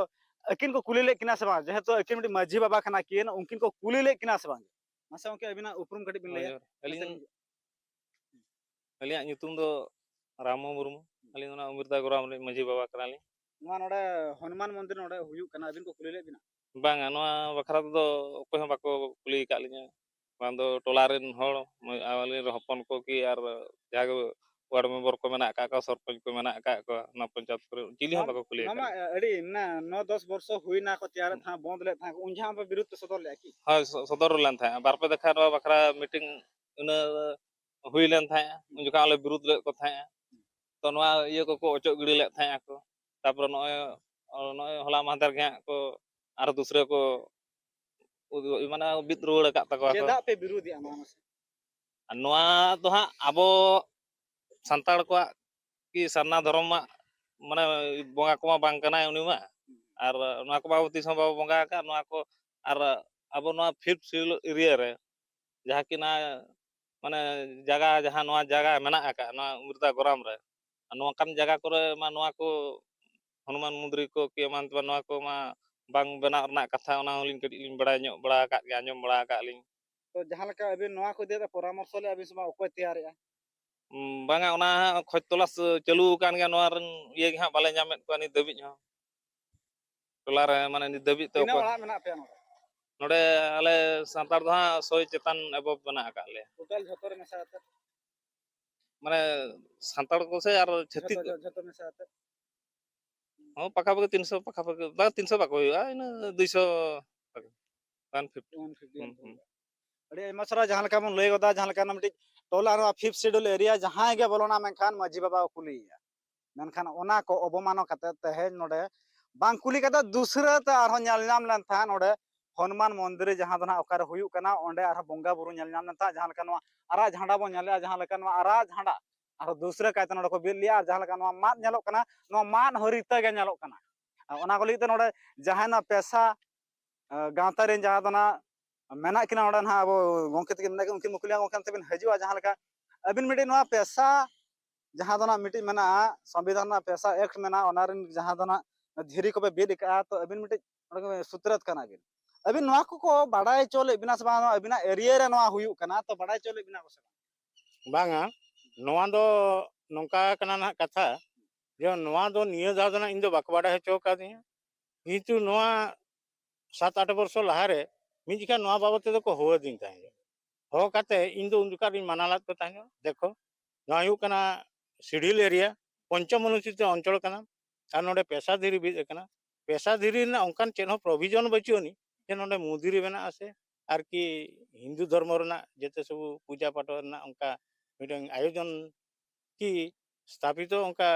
ᱟᱹᱠᱤᱱ ᱠᱚ ᱠᱩᱞᱤ ᱞᱮᱫ ᱠᱤᱱᱟ ᱥᱮ ᱵᱟᱝ? ᱡᱮᱦᱮᱛᱩ ᱟᱹᱠᱤᱱ ᱢᱤᱫᱴᱤᱡ ᱢᱟᱹᱡᱷᱤ ᱵᱟᱵᱟ ᱠᱟᱱᱟ ᱠᱤᱱ, ᱩᱱᱠᱤᱱ ᱠᱚ ᱠᱩᱞᱤ ᱞᱮᱫ ᱠᱤᱱᱟ ᱥᱮ ᱵᱟᱝ? ᱢᱟᱥᱮ ᱜᱚᱢᱠᱮ, ᱟᱹᱵᱤᱱᱟᱜ ᱩᱯᱨᱩᱢ ᱠᱟᱹᱴᱤᱡ ᱵᱤᱱ ᱦᱳᱭ, ᱞᱟᱹᱭᱟ? ᱦᱳᱭ᱾ ᱟᱹᱞᱤᱧ, ᱢᱟᱥᱮ ᱵᱤᱱ ᱟᱹᱞᱤᱧᱟᱜ ᱧᱩᱛᱩᱢ ᱫᱚ ᱨᱟᱢᱩ ᱢᱩᱨᱢᱩ᱾ ᱟᱹᱞᱤᱧ ᱫᱚ ᱱᱚᱣᱟ ᱩᱢᱤᱨᱫᱟ ᱜᱚᱨᱟᱢ ᱨᱤᱱᱤᱡ ᱢᱟᱹᱡᱷᱤ ᱵᱟᱵᱟ ᱠᱟᱱᱟᱞᱤᱧ᱾ ᱱᱚᱣᱟ ᱱᱚᱰᱮ ᱦᱚᱱᱩᱢᱟᱱ ᱢᱚᱱᱫᱤᱨ ᱱᱚᱰᱮ ᱦᱩᱭᱩᱜ ᱠᱟᱱᱟ, ᱟᱹᱵᱤᱱ ᱠᱚ ᱠᱩᱞᱤ ᱞᱮᱫ ᱵᱤᱱᱟ? ᱵᱟᱝᱟ, ᱱᱚᱣᱟ ᱵᱟᱠᱷᱨᱟ ᱛᱮᱫᱚ ᱚᱠᱚᱭ ᱦᱚᱸ ᱵᱟᱠᱚ ᱠᱩᱞᱤ ᱟᱠᱟᱫ ᱞᱤᱧᱟᱹ᱾ ᱵᱟᱝ ᱫᱚ ᱴᱚᱞᱟ ᱨᱮᱱ ᱦᱚᱲ, ᱟᱹᱞᱤᱧ ᱨᱮᱱ ᱦᱚᱯᱚᱱ ᱠᱚ ᱠᱤ ᱟᱨ ᱡᱟᱦᱟᱸ ᱜᱮ ᱣᱟᱨᱰ ᱢᱮᱢᱵᱚᱨ ᱠᱚ ᱢᱮᱱᱟᱜ ᱟᱠᱟᱫ ᱠᱚᱣᱟ, ᱥᱚᱨᱯᱚᱧᱪ ᱠᱚ ᱢᱮᱱᱟᱜ ᱟᱠᱟᱫ ᱠᱚᱣᱟ, ᱚᱱᱟ ᱯᱚᱧᱪᱟᱭᱮᱛ ᱠᱚᱨᱮ, ᱪᱤᱞᱤ ᱦᱚᱸ ᱱᱚᱣᱟ, ᱵᱟᱠᱚ ᱠᱩᱞᱤ ᱱᱚᱣᱟ ᱟᱠᱟᱫ ᱢᱟ ᱞᱤᱧᱟ᱾ ᱟᱹᱰᱤ ᱱᱟ-, ᱱᱚ ᱫᱚᱥ ᱵᱚᱨᱥᱚ ᱦᱩᱭᱱᱟ ᱠᱚ ᱛᱮᱭᱟᱨᱮᱫ ᱦᱩᱸ᱾ ᱛᱟᱦᱮᱸᱫ, ᱵᱚᱱᱫ ᱞᱮᱫ ᱛᱟᱦᱮᱸᱫ ᱠᱚ, ᱩᱱ ᱡᱚᱦᱚᱜ ᱟᱯᱮ ᱵᱤᱨᱩᱫᱷ ᱯᱮ ᱥᱚᱫᱚᱨ ᱞᱮᱫᱼᱟ ᱠᱤ? ᱦᱳᱭ, ᱥᱚ-, ᱥᱚᱫᱚᱨ ᱞᱮᱱ ᱛᱟᱦᱮᱸᱫ᱾ ᱵᱟᱨ ᱯᱮ ᱫᱮᱠᱷᱟ ᱱᱚᱣᱟ ᱵᱟᱠᱷᱨᱟ ᱢᱤᱴᱤᱝ ᱤᱱᱟᱹ ᱦᱩᱭ ᱞᱮᱱ ᱛᱟᱦᱮᱸᱫ, ᱩᱱ ᱡᱚᱠᱷᱚᱱ ᱟᱞᱮ ᱵᱤᱨᱩᱫᱷ ᱞᱮᱫ ᱠᱚ ᱛᱟᱦᱮᱸᱫ᱾ ᱛᱚ ᱱᱚᱣᱟ ᱤᱭᱟᱹ ᱠᱚᱠᱚ ᱚᱪᱚᱜ ᱜᱤᱰᱤ ᱞᱮᱫ ᱛᱟᱦᱮᱸᱫ ᱟᱠᱚ᱾ ᱛᱟᱯᱚᱨᱮ ᱱᱚᱜᱼᱚᱭ, ᱱᱚᱜᱼᱚᱭ ᱦᱚᱞᱟ ᱢᱟᱦᱫᱮᱨ ᱜᱮ ᱦᱟᱸᱜ ᱠᱚ ᱟᱨ ᱫᱩᱥᱨᱟᱹ ᱠᱚ ᱩᱫᱩᱜ, ᱢᱟᱱᱮ ᱵᱤᱫ ᱨᱩᱣᱟᱹᱲ ᱟᱠᱟᱫ ᱛᱟᱠᱚᱣᱟ ᱠᱚ᱾ ᱪᱮᱫᱟᱜ ᱯᱮ ᱵᱤᱨᱩᱫᱷᱮᱜᱼᱟ ᱱᱚᱣᱟ ᱢᱟᱥᱮ? ᱟᱨ ᱱᱚᱣᱟ ᱫᱚ ᱦᱟᱸᱜ ᱟᱵᱚ ᱥᱟᱱᱛᱟᱲ ᱠᱚᱣᱟᱜ ᱠᱤ ᱥᱟᱨᱱᱟ ᱫᱷᱚᱨᱚᱢ ᱢᱟ, ᱢᱟᱱᱮ, ᱵᱚᱸᱜᱟ ᱠᱚᱢᱟ ᱵᱟᱝ ᱠᱟᱱᱟᱭ ᱩᱱᱤ ᱢᱟ᱾ ᱟᱨ ᱱᱚᱣᱟ ᱠᱚ ᱵᱟᱵᱚ ᱛᱤᱥ ᱦᱚᱸ ᱵᱟᱵᱚ ᱵᱚᱸᱜᱟ ᱟᱠᱟᱫ ᱱᱚᱣᱟ ᱠᱚ᱾ ᱟᱨ ᱟᱵᱚ ᱱᱚᱣᱟ Fifth Schedule area ᱨᱮ ᱡᱟᱦᱟᱸ ᱠᱤ ᱱᱚᱣᱟ, ᱢᱟᱱᱮ, ᱡᱟᱭᱜᱟ, ᱡᱟᱦᱟᱸ ᱱᱚᱣᱟ ᱡᱟᱭᱜᱟ ᱢᱮᱱᱟᱜ ᱟᱠᱟᱫ ᱱᱚᱣᱟ ᱩᱢᱤᱨᱫᱟ ᱜᱚᱨᱟᱢ ᱨᱮ, ᱟᱨ ᱱᱚᱝᱠᱟᱱ ᱡᱟᱭᱜᱟ ᱠᱚᱨᱮ ᱢᱟ ᱱᱚᱣᱟ ᱠᱚ ᱦᱚᱱᱩᱢᱟᱱ ᱢᱚᱱᱫᱤᱨ ᱠᱚ ᱠᱤ ᱮᱢᱟᱱ ᱛᱮᱢᱟᱱ ᱱᱚᱣᱟ ᱠᱚᱢᱟ ᱵᱟᱝ ᱵᱮᱱᱟᱣ ᱨᱮᱱᱟᱜ ᱠᱟᱛᱷᱟ, ᱚᱱᱟ ᱦᱚᱸᱞᱤᱧ ᱠᱟᱹᱴᱤᱡ ᱞᱤᱧ ᱵᱟᱲᱟᱭ ᱧᱚᱜ ᱵᱟᱲᱟ ᱟᱠᱟᱫ ᱜᱮᱭᱟ, ᱟᱸᱡᱚᱢ ᱵᱟᱲᱟ ᱟᱠᱟᱫ ᱞᱤᱧ᱾ ᱛᱚ ᱡᱟᱦᱟᱸ ᱞᱮᱠᱟ ᱟᱹᱵᱤᱱ ᱱᱚᱣᱟ ᱠᱚ ᱤᱫᱤ ᱠᱟᱛᱮ ᱯᱚᱨᱟᱢᱚᱨᱥᱚ ᱞᱮᱫᱼᱟ ᱵᱤᱱ ᱥᱮ ᱵᱟᱝ, ᱚᱠᱚᱭ ᱛᱮᱭᱟᱨᱮᱜᱼᱟ? ᱩᱸ, ᱵᱟᱝᱟ, ᱚᱱᱟ ᱦᱟᱸᱜ ᱠᱷᱚᱡᱽ ᱛᱚᱞᱟᱥ ᱪᱟᱹᱞᱩ ᱟᱠᱟᱱ ᱜᱮᱭᱟ, ᱱᱚᱣᱟ ᱨᱮᱱ ᱤᱭᱟᱹ ᱜᱮ ᱦᱟᱸᱜ ᱵᱟᱞᱮ ᱧᱟᱢᱮᱫ ᱠᱚᱣᱟ ᱱᱤᱛ ᱫᱷᱟᱹᱵᱤᱡ ᱦᱚᱸ᱾ ᱴᱚᱞᱟ ᱨᱮ, ᱢᱟᱱᱮ, ᱱᱤᱛ ᱫᱷᱟᱹᱵᱤᱡ ᱛᱮ ᱛᱤᱱᱟᱹᱜ ᱚᱠᱚᱭ ᱚᱲᱟᱜ ᱢᱮᱱᱟᱜ ᱯᱮᱭᱟ ᱱᱚᱰᱮ? ᱱᱚᱰᱮ ᱟᱞᱮ ᱥᱟᱱᱛᱟᱲ ᱫᱚ ᱦᱟᱸᱜ ᱥᱚᱭ ᱪᱮᱛᱟᱱ ᱮᱵᱚᱵ ᱢᱮᱱᱟᱜ ᱟᱠᱟᱫ ᱞᱮᱭᱟ᱾ ᱴᱳᱴᱟᱞ ᱡᱷᱚᱛᱚ ᱨᱮ ᱢᱮᱥᱟ ᱠᱟᱛᱮ? ᱢᱟᱱᱮ ᱥᱟᱱᱛᱟᱲ ᱠᱚ ᱥᱮ ᱟᱨ ᱪᱷᱟᱹᱛᱤᱠ? ᱡᱷᱚᱛᱚ, ᱡᱷᱚᱛᱚ ᱢᱮᱥᱟ ᱠᱟᱛᱮ? ᱦᱚᱸ, ᱯᱟᱠᱟᱯᱟᱠᱤ ᱛᱤᱱᱥᱚ ᱯᱟᱠᱟᱯᱟᱠᱤ, ᱵᱟᱝ, ᱛᱤᱱᱥᱚ ᱵᱟᱠᱚ ᱦᱩᱭᱩᱜᱼᱟ, ᱤᱱᱟᱹ ᱫᱩᱭᱥᱚ, ᱚᱱ ᱯᱷᱤᱯᱴᱤ᱾ ᱦᱩᱸ, ᱦᱩᱸ᱾ ᱟᱹᱰᱤ ᱟᱭᱢᱟ ᱥᱟᱨᱦᱟᱣ᱾ ᱡᱟᱦᱟᱸ ᱞᱮᱠᱟ ᱵᱚᱱ ᱞᱟᱹᱭ ᱜᱚᱫᱟ, ᱡᱟᱦᱟᱸ ᱞᱮᱠᱟ ᱱᱚᱣᱟ ᱢᱤᱫᱴᱤᱡ ᱴᱚᱞᱟ, ᱱᱚᱣᱟ ᱯᱷᱤᱯᱛᱷ ᱥᱤᱰᱩᱞ ᱮᱨᱤᱭᱟ ᱡᱟᱦᱟᱸᱭ ᱜᱮ ᱵᱚᱞᱚᱱᱟ, ᱢᱮᱱᱠᱷᱟᱱ ᱢᱟᱹᱡᱷᱤ ᱵᱟᱵᱟ ᱠᱚ ᱠᱩᱞᱤᱭᱮᱭᱟ᱾ ᱢᱮᱱᱠᱷᱟᱱ ᱚᱱᱟ ᱠᱚ ᱚᱵᱚᱢᱟᱱᱚ ᱠᱟᱛᱮ ᱛᱮᱦᱮᱧ ᱱᱚᱰᱮ ᱵᱟᱝ ᱠᱩᱞᱤ ᱠᱟᱛᱮ ᱫᱩᱥᱨᱟᱹ ᱛᱮ ᱟᱨᱦᱚᱸ ᱧᱮᱞ ᱧᱟᱢ ᱞᱮᱱ ᱛᱟᱦᱮᱸᱫ ᱱᱚᱰᱮ ᱦᱚᱱᱩᱢᱟᱱ ᱢᱚᱱᱫᱤᱨ ᱨᱮ ᱡᱟᱦᱟᱸ ᱫᱚ ᱱᱟᱦᱟᱜ ᱚᱠᱟᱨᱮ ᱦᱩᱭᱩᱜ ᱠᱟᱱᱟ, ᱚᱸᱰᱮ ᱟᱨᱦᱚᱸ ᱵᱚᱸᱜᱟ ᱵᱩᱨᱩ ᱧᱮᱞ ᱧᱟᱢ ᱞᱮᱱ ᱛᱟᱦᱮᱸᱫ᱾ ᱡᱟᱦᱟᱸ ᱞᱮᱠᱟ ᱱᱚᱣᱟ ᱟᱨᱟᱜ ᱡᱷᱟᱸᱰᱟ ᱵᱚᱱ ᱧᱮᱞᱮᱜᱼᱟ, ᱡᱟᱦᱟᱸ ᱞᱮᱠᱟ ᱱᱚᱣᱟ ᱟᱨᱟᱜ ᱡᱷᱟᱸᱰᱟ ᱟᱨᱦᱚᱸ ᱫᱩᱥᱨᱟᱹ ᱠᱟᱭᱛᱮ ᱱᱚᱰᱮ ᱠᱚ ᱵᱤᱫ ᱞᱮᱜᱼᱟ᱾ ᱟᱨ ᱡᱟᱦᱟᱸ ᱞᱮᱠᱟ ᱱᱚᱣᱟ ᱢᱟᱫ ᱧᱮᱞᱚᱜ ᱠᱟᱱᱟ, ᱱᱚᱣᱟ ᱢᱟᱫ ᱦᱚᱸ ᱨᱤᱛᱟᱹ ᱜᱮ ᱧᱮᱞᱚᱜ ᱠᱟᱱᱟ᱾ ᱟᱨ ᱚᱱᱟ ᱠᱚ ᱞᱟᱹᱜᱤᱫ ᱛᱮ ᱱᱚᱰᱮ ᱡᱟᱦᱟᱸᱭ ᱱᱚᱣᱟ ᱯᱮᱥᱟ, ᱟᱸ, ᱜᱟᱶᱛᱟ ᱨᱮᱱ ᱡᱟᱦᱟᱸ ᱫᱚ ᱱᱟᱜ ᱢᱮᱱᱟᱜ ᱠᱤᱱᱟ ᱱᱚᱰᱮ ᱱᱟᱦᱟᱜ ᱟᱵᱚ ᱜᱚᱢᱠᱮ ᱛᱟᱹᱠᱤᱱ ᱢᱮᱱᱟᱜ ᱠᱤᱱᱟ, ᱩᱱᱠᱤᱱ ᱵᱚᱱ ᱠᱩᱞᱤᱭᱟ, ᱜᱚᱢᱠᱮ ᱚᱱᱛᱮ ᱵᱤᱱ ᱦᱤᱡᱩᱜᱼᱟ᱾ ᱡᱟᱦᱟᱸ ᱞᱮᱠᱟ ᱟᱹᱵᱤᱱ ᱢᱤᱫᱴᱤᱡ ᱱᱚᱣᱟ ᱯᱮᱥᱟ ᱡᱟᱦᱟᱸ ᱫᱚ ᱱᱟᱜ ᱢᱤᱫᱴᱤᱡ ᱢᱮᱱᱟᱜᱼᱟ, ᱥᱚᱝᱵᱤᱫᱷᱟᱱ ᱨᱮᱱᱟᱜ ᱯᱮᱥᱟ ᱮᱠᱴ ᱢᱮᱱᱟᱜᱼᱟ, ᱚᱱᱟ ᱨᱮᱱ ᱡᱟᱦᱟᱸ ᱫᱚ ᱱᱟᱜ ᱫᱷᱤᱨᱤ ᱠᱚᱯᱮ ᱵᱤᱫ ᱟᱠᱟᱜᱼᱟ, ᱛᱚ ᱟᱹᱵᱤᱱ ᱢᱤᱫᱴᱤᱡ ᱚᱸᱰᱮ ᱥᱩᱛᱨᱮᱛ ᱠᱟᱱᱟ ᱵᱤᱱ᱾ ᱟᱹᱵᱤᱱ ᱱᱚᱣᱟ ᱠᱚᱠᱚ ᱵᱟᱲᱟᱭ ᱦᱚᱪᱚ ᱞᱮᱫ ᱵᱤᱱᱟ ᱥᱮ ᱵᱟᱝ, ᱟᱹᱵᱤᱱᱟᱜ ᱮᱨᱤᱭᱟ ᱨᱮ ᱱᱚᱣᱟ ᱦᱩᱭᱩᱜ ᱠᱟᱱᱟ, ᱛᱚ ᱵᱟᱲᱟᱭ ᱦᱚᱪᱚ ᱞᱮᱫ ᱵᱤᱱᱟ ᱠᱚ ᱥᱮ ᱵᱟᱝ? ᱵᱟᱝᱟ, ᱱᱚᱣᱟ ᱫᱚ ᱱᱚᱝᱠᱟ ᱠᱟᱱᱟ ᱱᱟᱦᱟᱜ ᱠᱟᱛᱷᱟ, ᱡᱮ ᱱᱚᱣᱟ ᱫᱚ ᱱᱤᱭᱟᱹ ᱫᱷᱟᱣ ᱫᱚ ᱱᱟᱦᱟᱜ ᱤᱧ ᱫᱚ ᱵᱟᱠᱚ ᱵᱟᱰᱟᱭ ᱦᱚᱪᱚ ᱟᱠᱟᱫᱤᱧᱟ᱾ ᱠᱤᱱᱛᱩ ᱱᱚᱣᱟ ᱥᱟᱛ ᱟᱴ ᱵᱚᱨᱥᱚ ᱞᱟᱦᱟᱨᱮ ᱢᱤᱫ ᱡᱚᱠᱷᱟ ᱱᱚᱣᱟ ᱵᱟᱵᱚᱫ ᱛᱮᱫᱚ ᱠᱚ ᱦᱚᱦᱚ ᱟᱹᱫᱤᱧ ᱛᱟᱦᱮᱸᱫ᱾ ᱦᱚᱦᱚ ᱠᱟᱛᱮ ᱤᱧ ᱫᱚ ᱩᱱ ᱡᱚᱠᱷᱟ ᱨᱤᱧ ᱢᱟᱱᱟ ᱞᱮᱫ ᱠᱚ ᱛᱟᱦᱮᱸᱫ, ᱫᱮᱠᱷᱚ, ᱱᱚᱣᱟ ᱦᱩᱭᱩᱜ ᱠᱟᱱᱟ ᱥᱤᱰᱤᱞ ᱮᱨᱤᱭᱟ, ᱯᱚᱧᱪᱚᱢ ᱚᱱᱩᱥᱩᱪᱤᱛ ᱚᱧᱪᱚᱞ ᱠᱟᱱᱟ, ᱟᱨ ᱱᱚᱰᱮ ᱯᱮᱥᱟ ᱫᱷᱤᱨᱤ ᱵᱤᱫ ᱟᱠᱟᱱᱟ᱾ ᱯᱮᱥᱟ ᱫᱷᱤᱨᱤ ᱨᱮᱱᱟᱜ ᱚᱱᱠᱟᱱ ᱪᱮᱫ ᱦᱚᱸ ᱯᱨᱚᱵᱷᱤᱡᱚᱱ ᱵᱟᱹᱪᱩᱜ ᱟᱹᱱᱤᱡ ᱡᱮ ᱱᱚᱰᱮ ᱢᱩᱸ ᱫᱷᱤᱨᱤ ᱢᱮᱱᱟᱜᱼᱟ ᱥᱮ ᱟᱨᱠᱤ ᱦᱤᱱᱫᱩ ᱫᱷᱚᱨᱢᱚ ᱨᱮᱱᱟᱜ ᱡᱮᱛᱮ ᱥᱚᱵᱩ ᱯᱩᱡᱟ ᱯᱟᱴᱚ ᱨᱮᱱᱟᱜ ᱚᱱᱠᱟ ᱢᱤᱫᱴᱟᱝ ᱟᱭᱳᱡᱚᱱ ᱠᱤ ᱥᱛᱷᱟᱯᱤᱛᱚ ᱚᱱᱠᱟ,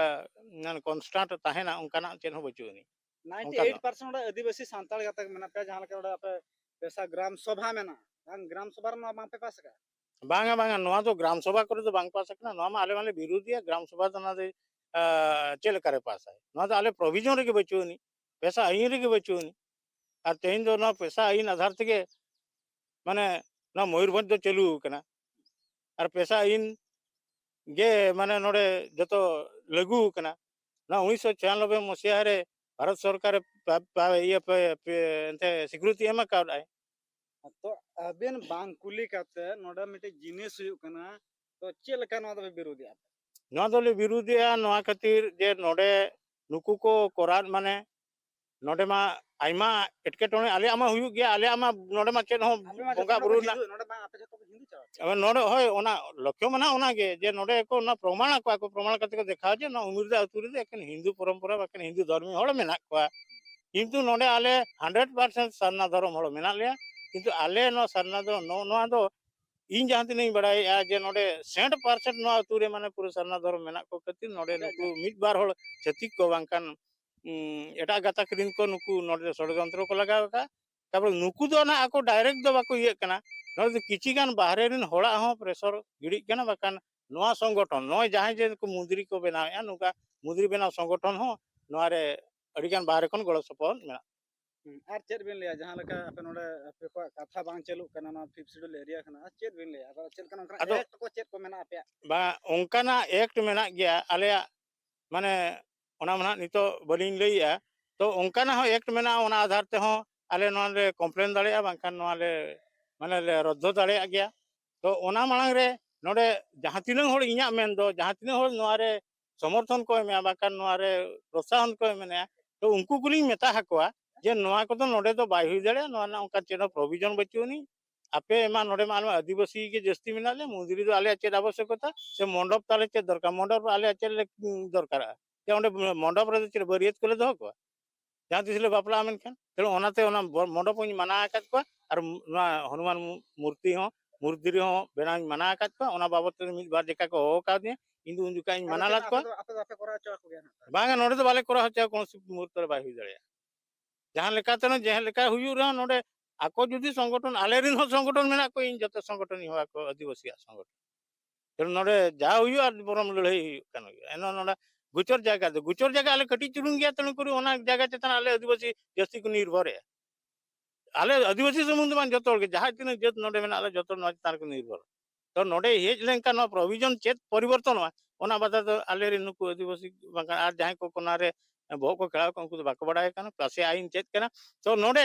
ᱢᱟᱱᱮ, ᱠᱚᱱᱥᱴᱟᱱᱴ ᱛᱟᱦᱮᱱᱟ ᱚᱱᱠᱟᱱᱟᱜ ᱪᱮᱫ ᱦᱚᱸ ᱵᱟᱹᱪᱩᱜ ᱟᱹᱱᱤᱡ᱾ ᱚᱱᱠᱟ ᱫᱚ᱾ ᱱᱟᱭᱤᱱᱴᱤ ᱮᱭᱤᱴ ᱯᱟᱨᱥᱮᱱᱴ ᱚᱸᱰᱮ ᱟᱹᱫᱤᱵᱟᱹᱥᱤ ᱥᱟᱱᱛᱟᱲ ᱜᱟᱛᱟᱠ ᱢᱮᱱᱟᱜ ᱯᱮᱭᱟ, ᱡᱟᱦᱟᱸ ᱞᱮᱠᱟ ᱚᱸᱰᱮ ᱟᱯᱮ ᱯᱮᱥᱟ ᱜᱨᱟᱢ ᱥᱚᱵᱷᱟ ᱢᱮᱱᱟᱜᱼᱟ, ᱵᱟᱝ ᱜᱨᱟᱢ ᱥᱚᱵᱷᱟ ᱨᱮ ᱱᱚᱣᱟ ᱵᱟᱝ ᱯᱮ ᱯᱟᱥ ᱟᱠᱟᱫᱼᱟ? ᱵᱟᱝᱟ, ᱵᱟᱝᱟ, ᱱᱚᱣᱟ ᱫᱚ ᱜᱨᱟᱢ ᱥᱚᱵᱷᱟ ᱠᱚᱨᱮ ᱫᱚ ᱵᱟᱝ ᱯᱟᱥ ᱟᱠᱟᱱᱟ᱾ ᱱᱚᱣᱟ ᱢᱟ ᱟᱞᱮ ᱢᱟᱞᱮ ᱵᱤᱨᱳᱫᱷᱤᱭᱟ, ᱜᱨᱟᱢ ᱥᱚᱵᱷᱟ ᱫᱚ ᱚᱱᱟ ᱫᱚ, ᱟ, ᱪᱮᱫ ᱞᱮᱠᱟᱨᱮ ᱯᱟᱥᱟᱭ? ᱱᱚᱣᱟ ᱫᱚ ᱟᱞᱮ ᱯᱨᱚᱵᱷᱤᱡᱚᱱ ᱨᱮᱜᱮ ᱵᱟᱹᱪᱩᱜ ᱟᱹᱱᱤᱡ, ᱯᱮᱥᱟ ᱟᱹᱭᱤᱱ ᱨᱮᱜᱮ ᱵᱟᱹᱪᱩᱜ ᱟᱹᱱᱤᱡ᱾ ᱟᱨ ᱛᱮᱦᱮᱧ ᱫᱚ ᱱᱚᱣᱟ ᱯᱮᱥᱟ ᱟᱹᱭᱤᱱ ᱟᱫᱷᱟᱨ ᱛᱮᱜᱮ, ᱢᱟᱱᱮ, ᱱᱚᱣᱟ ᱢᱚᱭᱩᱨᱵᱷᱚᱸᱡᱽ ᱫᱚ ᱪᱟᱹᱞᱩ ᱟᱠᱟᱱᱟ᱾ ᱟᱨ ᱯᱮᱥᱟ ᱟᱹᱭᱤᱱ ᱜᱮ, ᱢᱟᱱᱮ, ᱱᱚᱰᱮ ᱡᱚᱛᱚ ᱞᱟᱹᱜᱩ ᱟᱠᱟᱱᱟ᱾ ᱱᱚᱣᱟ ᱩᱱᱤᱥᱥᱚ ᱪᱷᱤᱭᱟᱱᱚᱵᱵᱳᱭ ᱢᱚᱥᱤᱦᱟ ᱨᱮ ᱵᱷᱟᱨᱚᱛ ᱥᱚᱨᱠᱟᱨᱮ ᱯᱟ-, ᱯᱟ-, ᱤᱭᱟᱹ ᱯᱮ-, ᱯᱮ-, ᱮᱱᱛᱮ ᱥᱤᱠᱨᱤᱛᱤ ᱮᱢ ᱟᱠᱟᱣᱟᱫᱼᱟᱭ᱾ ᱛᱚ ᱟᱵᱮᱱ ᱵᱟᱝ ᱠᱩᱞᱤ ᱠᱟᱛᱮ ᱱᱚᱰᱮ ᱢᱤᱫᱴᱮᱡ ᱡᱤᱱᱤᱥ ᱦᱩᱭᱩᱜ ᱠᱟᱱᱟ, ᱛᱚ ᱪᱮᱫ ᱞᱮᱠᱟ ᱱᱚᱣᱟ ᱫᱚᱯᱮ ᱵᱤᱨᱳᱫᱷᱮᱜᱼᱟ? ᱱᱚᱣᱟ ᱫᱚᱞᱮ ᱵᱤᱨᱳᱫᱷᱮᱜᱼᱟ ᱱᱚᱣᱟ ᱠᱷᱟᱹᱛᱤᱨ ᱡᱮ ᱱᱚᱰᱮ ᱱᱩᱠᱩ ᱠᱚ ᱠᱚᱨᱟᱣ, ᱢᱟᱱᱮ, ᱱᱚᱰᱮ ᱢᱟ ᱟᱭᱢᱟ ᱮᱴᱠᱮᱴᱚᱬᱮ ᱟᱞᱮᱭᱟᱜ ᱢᱟ ᱦᱩᱭᱩᱜ ᱜᱮᱭᱟ, ᱟᱞᱮᱭᱟᱜ ᱢᱟ ᱱᱚᱰᱮ ᱢᱟ ᱪᱮᱫ ᱦᱚᱸ ᱟᱯᱮ ᱢᱟ ᱡᱚᱛᱚ ᱵᱚᱸᱜᱟ ᱦᱚᱲ ᱵᱩᱨᱩ ᱨᱮᱱᱟᱜ ᱦᱤᱱᱫᱩ, ᱱᱚᱰᱮ ᱢᱟ ᱟᱯᱮ ᱡᱚᱛᱚ ᱠᱚ ᱦᱤᱱᱫᱩ ᱪᱟᱵᱟ ᱠᱮᱫᱟ᱾ ᱟᱵᱟᱨ ᱱᱚᱰᱮ, ᱦᱳᱭ, ᱚᱱᱟ ᱞᱚᱠᱠᱷᱚ ᱢᱟ ᱱᱟᱦᱟᱜ ᱚᱱᱟ ᱜᱮ, ᱡᱮ ᱱᱚᱰᱮ ᱠᱚ ᱚᱱᱟ ᱯᱨᱚᱢᱟᱬ ᱟᱠᱚ, ᱟᱠᱚ ᱯᱨᱚᱢᱟᱬ ᱠᱟᱛᱮ ᱠᱚ ᱫᱮᱠᱷᱟᱣᱟ ᱡᱮ ᱱᱚᱣᱟ ᱩᱢᱤᱨᱫᱟ ᱟᱹᱛᱩ ᱨᱮᱫᱚ ᱮᱠᱮᱱ ᱦᱤᱱᱫᱩ ᱯᱚᱨᱚᱢᱯᱚᱨᱟ ᱵᱟ ᱮᱠᱮᱱ ᱦᱤᱱᱫᱩ ᱫᱷᱚᱨᱢᱤ ᱦᱚᱲ ᱢᱮᱱᱟᱜ ᱠᱚᱣᱟ᱾ ᱠᱤᱱᱛᱩ ᱱᱚᱰᱮ ᱟᱞᱮ ᱦᱟᱱᱰᱨᱮᱰ ᱯᱟᱨᱥᱮᱱᱴ ᱥᱟᱨᱱᱟ ᱫᱷᱚᱨᱚᱢ ᱦᱚᱲ ᱢᱮᱱᱟᱜ ᱞᱮᱭᱟ, ᱠᱤᱱᱛᱩ ᱟᱞᱮ ᱱᱚᱣᱟ ᱥᱟᱨᱱᱟ ᱫᱚ ᱱᱚ-, ᱱᱚᱣᱟ ᱫᱚ ᱤᱧ ᱡᱟᱦᱟᱸ ᱛᱤᱱᱟᱹᱜ ᱤᱧ ᱵᱟᱲᱟᱭᱮᱫᱼᱟ ᱡᱮ ᱱᱚᱰᱮ ᱥᱮᱱᱴ ᱯᱟᱨᱥᱮᱱᱴ ᱱᱚᱣᱟ ᱟᱹᱛᱩ ᱨᱮ ᱢᱟᱱᱮ ᱯᱩᱨᱟᱹ ᱥᱟᱨᱱᱟ ᱫᱷᱚᱨᱚᱢ ᱢᱮᱱᱟᱜ ᱠᱚ ᱠᱷᱟᱹᱛᱤᱨ ᱱᱚᱰᱮ ᱟᱪᱪᱷᱟ, ᱱᱩᱠᱩ ᱟᱪᱪᱷᱟ᱾ ᱢᱤᱫ ᱵᱟᱨ ᱦᱚᱲ ᱪᱷᱟᱹᱛᱤᱠ ᱠᱚ ᱵᱟᱝᱠᱷᱟᱱ, ᱩᱸ, ᱮᱴᱟᱜ ᱜᱟᱛᱟᱠ ᱨᱤᱱ ᱠᱚ ᱱᱩᱠᱩ ᱱᱚᱰᱮ ᱥᱚᱲᱭᱚᱱᱛᱨᱚ ᱠᱚ ᱞᱟᱜᱟᱣ ᱟᱠᱟᱫᱼᱟ᱾ ᱛᱟᱨᱯᱚᱨᱮ ᱱᱩᱠᱩ ᱫᱚ ᱱᱟᱦᱟᱜ ᱟᱠᱚ ᱰᱟᱭᱨᱮᱠᱴ ᱫᱚ ᱵᱟᱠᱚ ᱤᱭᱟᱹᱜ ᱠᱟᱱᱟ, ᱱᱚᱰᱮ ᱫᱚ ᱠᱤᱪᱷᱤ ᱜᱟᱱ ᱵᱟᱦᱨᱮ ᱨᱤᱱ ᱦᱚᱲᱟᱜ ᱦᱚᱸ ᱯᱨᱮᱥᱚᱨ ᱜᱤᱰᱤᱜ ᱠᱟᱱᱟ᱾ ᱵᱟᱠᱷᱟᱱ ᱱᱚᱣᱟ ᱥᱚᱝᱜᱚᱴᱷᱚᱱ ᱱᱚᱜᱼᱚᱭ ᱡᱟᱦᱟᱸᱭ ᱡᱮ ᱠᱚ ᱢᱩᱸᱫᱽᱨᱤ ᱠᱚ ᱵᱮᱱᱟᱣᱮᱫᱼᱟ, ᱱᱚᱝᱠᱟ ᱢᱩᱸᱫᱽᱨᱤ ᱵᱮᱱᱟᱣ ᱥᱚᱝᱜᱚᱴᱷᱚᱱ ᱦᱚᱸ ᱱᱚᱣᱟ ᱨᱮ ᱟᱹᱰᱤ ᱜᱟᱱ ᱵᱟᱦᱨᱮ ᱠᱷᱚᱱ ᱜᱚᱲᱚ ᱥᱚᱯᱚᱦᱚᱫ ᱢᱮᱱᱟᱜᱼᱟ᱾ ᱦᱩᱸ, ᱟᱨ ᱪᱮᱫ ᱵᱤᱱ ᱞᱟᱹᱭᱟ, ᱡᱟᱦᱟᱸ ᱞᱮᱠᱟ ᱟᱯᱮ ᱱᱚᱰᱮ ᱟᱯᱮ ᱠᱚᱣᱟᱜ ᱠᱟᱛᱷᱟ ᱵᱟᱝ ᱪᱟᱹᱞᱩᱜ ᱠᱟᱱᱟ ᱱᱚᱣᱟ ᱯᱷᱤᱯᱛᱷ ᱥᱤᱰᱩᱞ ᱮᱨᱤᱭᱟ ᱠᱷᱚᱱᱟᱜ, ᱟᱨ ᱪᱮᱫ ᱵᱤᱱ ᱞᱟᱹᱭᱟ? ᱟᱫᱚ ᱪᱮᱫ ᱞᱮᱠᱟ ᱱᱚᱝᱠᱟᱱᱟᱜ ᱟᱫᱚ ᱮᱠᱴ ᱠᱚ ᱪᱮᱫ ᱠᱚ ᱢᱮᱱᱟᱜᱼᱟ ᱟᱯᱮᱭᱟᱜ? ᱵᱟ, ᱚᱱᱠᱟᱱᱟᱜ ᱮᱠᱴ ᱢᱮᱱᱟᱜ ᱜᱮᱭᱟ ᱟᱞᱮᱭᱟᱜ, ᱢᱟᱱᱮ ᱚᱱᱟ ᱢᱟ ᱱᱟᱦᱟᱜ ᱱᱤᱛᱚᱜ ᱵᱟᱹᱞᱤᱧ ᱞᱟᱹᱭᱮᱜᱼᱟ᱾ ᱛᱚ ᱚᱱᱠᱟᱱᱟᱜ ᱦᱚᱸ ᱮᱠᱴ ᱢᱮᱱᱟᱜᱼᱟ, ᱚᱱᱟ ᱟᱫᱷᱟᱨ ᱛᱮᱦᱚᱸ ᱟᱞᱮ ᱱᱚᱣᱟ ᱞᱮ ᱠᱚᱢᱯᱞᱮᱱ ᱫᱟᱲᱮᱭᱟᱜᱼᱟ, ᱵᱟᱝᱠᱷᱟᱱ ᱱᱚᱣᱟ ᱞᱮ, ᱢᱟᱱᱮ ᱞᱮ ᱨᱚᱫᱫᱚ ᱫᱟᱲᱮᱭᱟᱜ ᱜᱮᱭᱟ᱾ ᱛᱚ ᱚᱱᱟ ᱢᱟᱲᱟᱝ ᱨᱮ ᱱᱚᱰᱮ ᱡᱟᱦᱟᱸ ᱛᱤᱱᱟᱹᱜ ᱦᱚᱲ, ᱤᱧᱟᱹᱜ ᱢᱮᱱ ᱫᱚ ᱡᱟᱦᱟᱸ ᱛᱤᱱᱟᱹᱜ ᱦᱚᱲ ᱱᱚᱣᱟ ᱨᱮ ᱥᱚᱢᱚᱨᱛᱷᱚᱱ ᱠᱚ ᱮᱢᱮᱜᱼᱟ, ᱵᱟᱝᱠᱷᱟᱱ ᱱᱚᱣᱟ ᱨᱮ ᱯᱨᱚᱛᱥᱟᱦᱚᱱ ᱠᱚ ᱮᱢᱮᱜᱼᱟ, ᱛᱚ ᱩᱱᱠᱩ ᱠᱚᱞᱤᱧ ᱢᱮᱛᱟ ᱟᱠᱚᱣᱟ ᱡᱮ ᱱᱚᱣᱟ ᱠᱚᱫᱚ ᱱᱚᱰᱮ ᱫᱚ ᱵᱟᱭ ᱦᱩᱭ ᱫᱟᱲᱮᱭᱟᱜᱼᱟ, ᱱᱚᱣᱟ ᱨᱮᱱᱟᱜ ᱚᱱᱠᱟ ᱪᱮᱫ ᱦᱚᱸ ᱯᱨᱚᱵᱷᱤᱡᱚᱱ ᱵᱟᱹᱪᱩᱜ ᱟᱹᱱᱤᱡ᱾ ᱟᱯᱮ ᱢᱟ ᱱᱚᱰᱮ ᱢᱟ ᱟᱞᱮ ᱢᱟ ᱟᱹᱫᱤᱵᱟᱹᱥᱤ ᱜᱮ ᱡᱟᱹᱥᱛᱤ ᱢᱮᱱᱟᱜ ᱞᱮᱭᱟ, ᱢᱚᱱᱫᱤᱨ ᱫᱚ ᱟᱞᱮᱭᱟᱜ ᱪᱮᱫ ᱟᱵᱚᱥᱭᱚᱠᱚᱛᱟ ᱥᱮ ᱢᱚᱱᱰᱚᱯ ᱛᱟᱞᱮ ᱪᱮᱫ ᱫᱚᱨᱠᱟᱨ? ᱢᱚᱱᱰᱚᱯ ᱟᱞᱮᱭᱟᱜ ᱪᱮᱫ ᱞᱮ, ᱩᱸ, ᱫᱚᱨᱠᱟᱨᱚᱜᱼᱟ? ᱡᱮ ᱚᱸᱰᱮ ᱢᱚᱱᱰᱚᱯ ᱨᱮᱫᱚ ᱪᱮᱫ ᱵᱟᱹᱨᱭᱟᱹᱛ ᱠᱚᱞᱮ ᱫᱚᱦᱚ ᱠᱚᱣᱟ? ᱡᱟᱦᱟᱸ ᱛᱤᱥ ᱞᱮ ᱵᱟᱯᱞᱟᱜᱼᱟ ᱢᱮᱱᱠᱷᱟᱱ, ᱛᱟᱦᱞᱮ ᱚᱱᱟᱛᱮ ᱚᱱᱟ ᱵᱚ-, ᱢᱚᱱᱰᱚᱯ ᱦᱚᱸᱧ ᱢᱟᱱᱟ ᱟᱠᱟᱫ ᱠᱚᱣᱟ, ᱟᱨ ᱱᱚᱣᱟ ᱦᱚᱱᱩᱢᱟᱱ ᱢᱩ-, ᱢᱩᱨᱛᱤ ᱦᱚᱸ, ᱢᱩᱨᱛᱤ ᱨᱮᱦᱚᱸ ᱵᱮᱱᱟᱣ ᱤᱧ ᱢᱟᱱᱟ ᱟᱠᱟᱫ ᱠᱚᱣᱟ᱾ ᱚᱱᱟ ᱵᱟᱵᱚᱛ ᱛᱮ ᱢᱤᱫ ᱵᱟᱨ ᱡᱮᱠᱟ ᱠᱚ ᱦᱚᱦᱚ ᱠᱟᱣᱫᱤᱧᱟ, ᱤᱧ ᱫᱚ ᱩᱱ ᱡᱚᱠᱷᱟᱜ ᱤᱧ ᱟᱫᱚ ᱢᱟᱱᱟ ᱪᱮᱫ ᱞᱮᱫ ᱟᱯᱮ ᱠᱚᱣᱟ᱾ ᱫᱚ, ᱟᱯᱮ ᱫᱚ ᱵᱟᱯᱮ ᱠᱚᱨᱟᱣ ᱦᱚᱪᱚ ᱟᱠᱚ ᱜᱮᱭᱟ ᱱᱟᱦᱟᱜ? ᱵᱟᱝᱟ, ᱱᱚᱰᱮ ᱫᱚ ᱵᱟᱞᱮ ᱠᱚᱨᱟᱣ ᱦᱚᱪᱚ ᱟᱠᱚᱣᱟ, ᱠᱳᱱᱳ ᱢᱩᱦᱩᱨᱛᱚ ᱨᱮ ᱵᱟᱭ ᱦᱩᱭ ᱫᱟᱲᱮᱭᱟᱜᱼᱟ᱾ ᱡᱟᱦᱟᱸ ᱞᱮᱠᱟᱛᱮ ᱱᱚ-, ᱡᱟᱦᱟᱸ ᱞᱮᱠᱟ ᱦᱩᱭᱩᱜ ᱨᱮᱦᱚᱸ ᱱᱚᱰᱮ ᱟᱠᱚ ᱡᱩᱫᱤ ᱥᱚᱝᱜᱚᱴᱷᱚᱱ, ᱟᱞᱮ ᱨᱮᱱ ᱦᱚᱸ ᱥᱚᱝᱜᱚᱴᱷᱚᱱ ᱢᱮᱱᱟᱜ ᱠᱚᱣᱟ, ᱤᱧ ᱡᱚᱛᱚ ᱥᱚᱝᱜᱚᱴᱷᱚᱱᱤᱧ ᱦᱚᱦᱚ ᱟᱠᱚᱣᱟ, ᱟᱹᱫᱤᱵᱟᱹᱥᱤᱭᱟᱜ ᱥᱚᱝᱜᱚᱴᱷᱚᱱ᱾ ᱛᱟᱦᱞᱮ ᱱᱚᱰᱮ ᱡᱟ ᱦᱩᱭᱩᱜᱼᱟ, ᱵᱚᱨᱚᱢ ᱞᱟᱹᱲᱦᱟᱹᱭ ᱦᱩᱭᱩᱜ ᱠᱟᱱ ᱜᱮᱭᱟ᱾ ᱮᱱᱦᱚᱸ ᱱᱚᱰᱮ ᱜᱚᱪᱚᱨ ᱡᱟᱭᱜᱟ ᱫᱚ, ᱜᱚᱪᱚᱨ ᱡᱟᱭᱜᱟ ᱟᱞᱮ ᱠᱟᱹᱴᱤᱡ ᱪᱩᱞᱩᱝ ᱜᱮᱭᱟ, ᱛᱟᱦᱞᱮ ᱠᱚᱨᱮ ᱚᱱᱟ ᱡᱟᱭᱜᱟ ᱪᱮᱛᱟᱱ ᱟᱞᱮ ᱟᱹᱫᱤᱵᱟᱹᱥᱤ ᱡᱟᱹᱥᱛᱤ ᱠᱚ ᱱᱤᱨᱵᱷᱚᱨᱮᱜᱼᱟ᱾ ᱟᱞᱮ ᱟᱹᱫᱤᱵᱟᱹᱥᱤ ᱥᱩᱢᱩᱝ ᱫᱚ ᱵᱟᱝ, ᱡᱚᱛᱚ ᱦᱚᱲ ᱜᱮ, ᱡᱟᱦᱟᱸ ᱛᱤᱱᱟᱹᱜ ᱡᱟᱹᱛ ᱱᱚᱰᱮ ᱢᱮᱱᱟᱜ ᱞᱮ, ᱡᱚᱛᱚ ᱱᱚᱣᱟ ᱪᱮᱛᱟᱱ ᱨᱮᱠᱚ ᱱᱤᱨᱵᱷᱚᱨ᱾ ᱛᱚ ᱱᱚᱰᱮ ᱦᱮᱡ ᱞᱮᱱᱠᱷᱟᱱ ᱱᱚᱣᱟ ᱯᱨᱚᱵᱷᱤᱡᱚᱱ ᱪᱮᱫ ᱯᱚᱨᱤᱵᱚᱨᱛᱚᱱᱚᱜᱼᱟ, ᱚᱱᱟ ᱵᱟᱫᱷᱟ ᱫᱚ ᱟᱞᱮ ᱨᱮᱱ ᱱᱩᱠᱩ ᱟᱹᱫᱤᱵᱟᱹᱥᱤ ᱵᱟᱝᱠᱷᱟᱱ ᱟᱨ ᱡᱟᱦᱟᱸᱭ ᱠᱚ ᱚᱱᱟ ᱨᱮ ᱵᱚᱦᱚᱜ ᱠᱚ ᱠᱷᱮᱲᱟᱣ ᱠᱚᱣᱟ, ᱩᱱᱠᱩ ᱫᱚ ᱵᱟᱠᱚ ᱵᱟᱲᱟᱭ ᱠᱟᱱᱟ᱾ ᱯᱟᱥᱮ ᱟᱹᱭᱤᱱ ᱪᱮᱫ ᱠᱟᱱᱟ? ᱛᱚ ᱱᱚᱰᱮ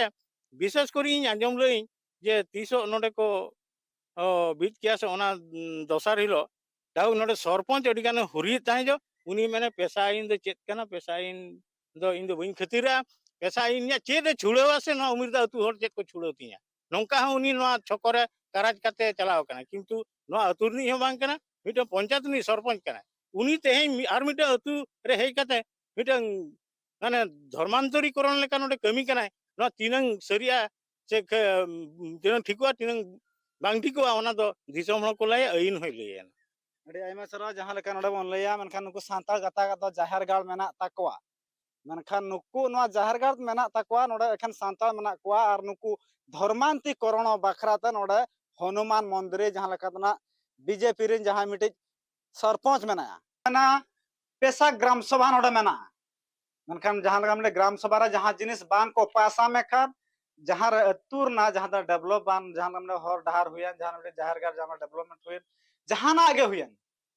ᱵᱤᱥᱮᱥ ᱠᱚᱨᱮ ᱤᱧ ᱟᱸᱡᱚᱢ ᱞᱟᱹᱭᱟᱹᱧ ᱡᱮ ᱛᱤᱥᱚᱜ ᱱᱚᱰᱮ ᱠᱚ, ᱚ, ᱵᱤᱫ ᱠᱮᱜᱼᱟ ᱥᱮ ᱚᱱᱟ, ᱩᱸ, ᱫᱚᱥᱟᱨ ᱦᱤᱞᱳᱜ ᱡᱟᱭᱦᱳᱠ, ᱱᱚᱰᱮ ᱥᱚᱨᱯᱚᱧᱪ ᱟᱹᱰᱤ ᱜᱟᱱᱮ ᱦᱩᱨᱤᱭᱮᱫ ᱛᱟᱦᱮᱸ ᱡᱚ, ᱩᱱᱤ ᱢᱮᱱᱮ, "ᱯᱮᱥᱟ ᱟᱹᱭᱤᱱ ᱫᱚ ᱪᱮᱫ ᱠᱟᱱᱟ? ᱯᱮᱥᱟ ᱟᱹᱭᱤᱱ ᱫᱚ ᱤᱧ ᱫᱚ ᱵᱟᱹᱧ ᱠᱷᱟᱹᱛᱤᱨᱟ, ᱯᱮᱥᱟ ᱤᱧᱟᱹᱜ ᱪᱮᱫ ᱮ ᱪᱷᱩᱲᱟᱹᱣᱟ ᱥᱮ ᱱᱚᱣᱟ ᱩᱢᱮᱨ ᱫᱚ ᱟᱹᱛᱩ ᱦᱚᱲ ᱪᱮᱫ ᱠᱚ ᱪᱷᱩᱲᱟᱹᱣ ᱛᱤᱧᱟ? ᱱᱚᱝᱠᱟ ᱦᱚᱸ ᱩᱱᱤ ᱱᱚᱣᱟ ᱪᱷᱚᱠᱚ ᱨᱮ ᱠᱟᱨᱟᱡᱽ ᱠᱟᱛᱮ ᱪᱟᱞᱟᱣ ᱟᱠᱟᱱᱟ, ᱠᱤᱱᱛᱩ ᱱᱚᱣᱟ ᱟᱹᱛᱩ ᱨᱤᱱᱤᱡ ᱦᱚᱸ ᱵᱟᱝ ᱠᱟᱱᱟ, ᱢᱤᱫᱴᱟᱝ ᱯᱚᱧᱪᱟᱭᱮᱛ ᱨᱤᱱᱤᱡ ᱥᱚᱨᱯᱚᱧᱪ ᱠᱟᱱᱟᱭ᱾ ᱩᱱᱤ ᱛᱮᱦᱮᱧ ᱢᱤ-, ᱟᱨ ᱢᱤᱫᱴᱟᱝ ᱟᱹᱛᱩ ᱨᱮ ᱦᱮᱡ ᱠᱟᱛᱮ ᱢᱤᱫᱴᱟᱝ ᱢᱟᱱᱮ ᱫᱷᱚᱨᱢᱟᱱᱛᱚᱨᱤᱠᱚᱨᱚᱱ ᱞᱮᱠᱟ ᱱᱚᱰᱮ ᱠᱟᱹᱢᱤ ᱠᱟᱱᱟᱭ᱾ ᱱᱚᱣᱟ ᱛᱤᱱᱟᱹᱝ ᱥᱟᱹᱨᱤᱜᱼᱟ ᱥᱮ ᱠᱷ-, ᱛᱤᱱᱟᱹᱝ ᱴᱷᱤᱠᱚᱜᱼᱟ, ᱛᱤᱱᱟᱹᱝ ᱵᱟᱝ ᱴᱷᱤᱠᱚᱜᱼᱟ, ᱚᱱᱟ ᱫᱚ ᱫᱤᱥᱚᱢ ᱦᱚᱲ ᱠᱚ ᱞᱟᱹᱭᱟ, ᱟᱹᱭᱤᱱ ᱦᱚᱸᱭ ᱞᱟᱹᱭᱟ᱾ ᱟᱹᱰᱤ ᱟᱭᱢᱟ ᱥᱟᱨᱦᱟᱣ᱾ ᱡᱟᱦᱟᱸ ᱞᱮᱠᱟ ᱱᱚᱰᱮ ᱵᱚᱱ ᱞᱟᱹᱭᱟ, ᱢᱮᱱᱠᱷᱟᱱ ᱱᱩᱠᱩ ᱥᱟᱱᱛᱟᱲ ᱜᱟᱛᱟᱠ ᱫᱚ ᱡᱟᱦᱮᱨ ᱜᱟᱲ ᱢᱮᱱᱟᱜ ᱛᱟᱠᱚᱣᱟ, ᱢᱮᱱᱠᱷᱟᱱ ᱱᱩᱠᱩ ᱱᱚᱣᱟ ᱡᱟᱦᱮᱨ ᱜᱟᱲ ᱢᱮᱱᱟᱜ ᱛᱟᱠᱚᱣᱟ, ᱱᱚᱰᱮ ᱮᱠᱷᱮᱱ ᱥᱟᱱᱛᱟᱲ ᱢᱮᱱᱟᱜ ᱠᱚᱣᱟ, ᱟᱨ ᱱᱩᱠᱩ ᱫᱷᱚᱨᱢᱟᱱᱛᱤ ᱠᱚᱨᱚᱬᱚ ᱵᱟᱠᱷᱨᱟ ᱛᱮ ᱱᱚᱰᱮ ᱦᱚᱱᱩᱢᱟᱱ ᱢᱚᱱᱫᱤᱨ ᱨᱮ ᱡᱟᱦᱟᱸ ᱞᱮᱠᱟ ᱫᱚ ᱱᱟᱜ ᱵᱤᱡᱮᱯᱤ ᱨᱮᱱ ᱡᱟᱦᱟᱸᱭ ᱢᱤᱫᱴᱤᱡ ᱥᱚᱨᱯᱚᱧᱪ ᱢᱮᱱᱟᱭᱟ, ᱚᱱᱟ ᱯᱮᱥᱟ ᱜᱨᱟᱢ ᱥᱚᱵᱷᱟ ᱱᱚᱰᱮ ᱢᱮᱱᱟᱜᱼᱟ᱾ ᱢᱮᱱᱠᱷᱟᱱ ᱡᱟᱦᱟᱸ ᱞᱮᱠᱟ ᱢᱤᱫᱴᱮᱱ ᱜᱨᱟᱢ ᱥᱚᱵᱷᱟ ᱨᱮ ᱡᱟᱦᱟᱸ ᱡᱤᱱᱤᱥ ᱵᱟᱝ ᱠᱚ ᱯᱟᱥᱟ ᱢᱮᱠᱷᱟᱱ, ᱡᱟᱦᱟᱸ ᱨᱮ ᱟᱹᱛᱩ ᱨᱮᱱᱟᱜ ᱡᱟᱦᱟᱸ ᱫᱚ ᱰᱮᱵᱷᱞᱚᱯ ᱵᱟᱝ, ᱡᱟᱦᱟᱸ ᱞᱮᱠᱟ ᱢᱤᱫᱴᱮᱱ ᱦᱚᱨ ᱰᱟᱦᱟᱨ ᱦᱩᱭᱮᱱ, ᱡᱟᱦᱟᱸ ᱢᱤᱫᱴᱮᱱ ᱡᱟᱦᱮᱨ ᱜᱟᱲ, ᱡᱟᱦᱟᱸ ᱰᱮᱵᱷᱞᱚᱯᱢᱮᱱᱴ ᱦᱩᱭᱮᱱ, ᱡᱟᱦᱟᱱᱟᱜ ᱜᱮ ᱦᱩᱭᱮᱱ,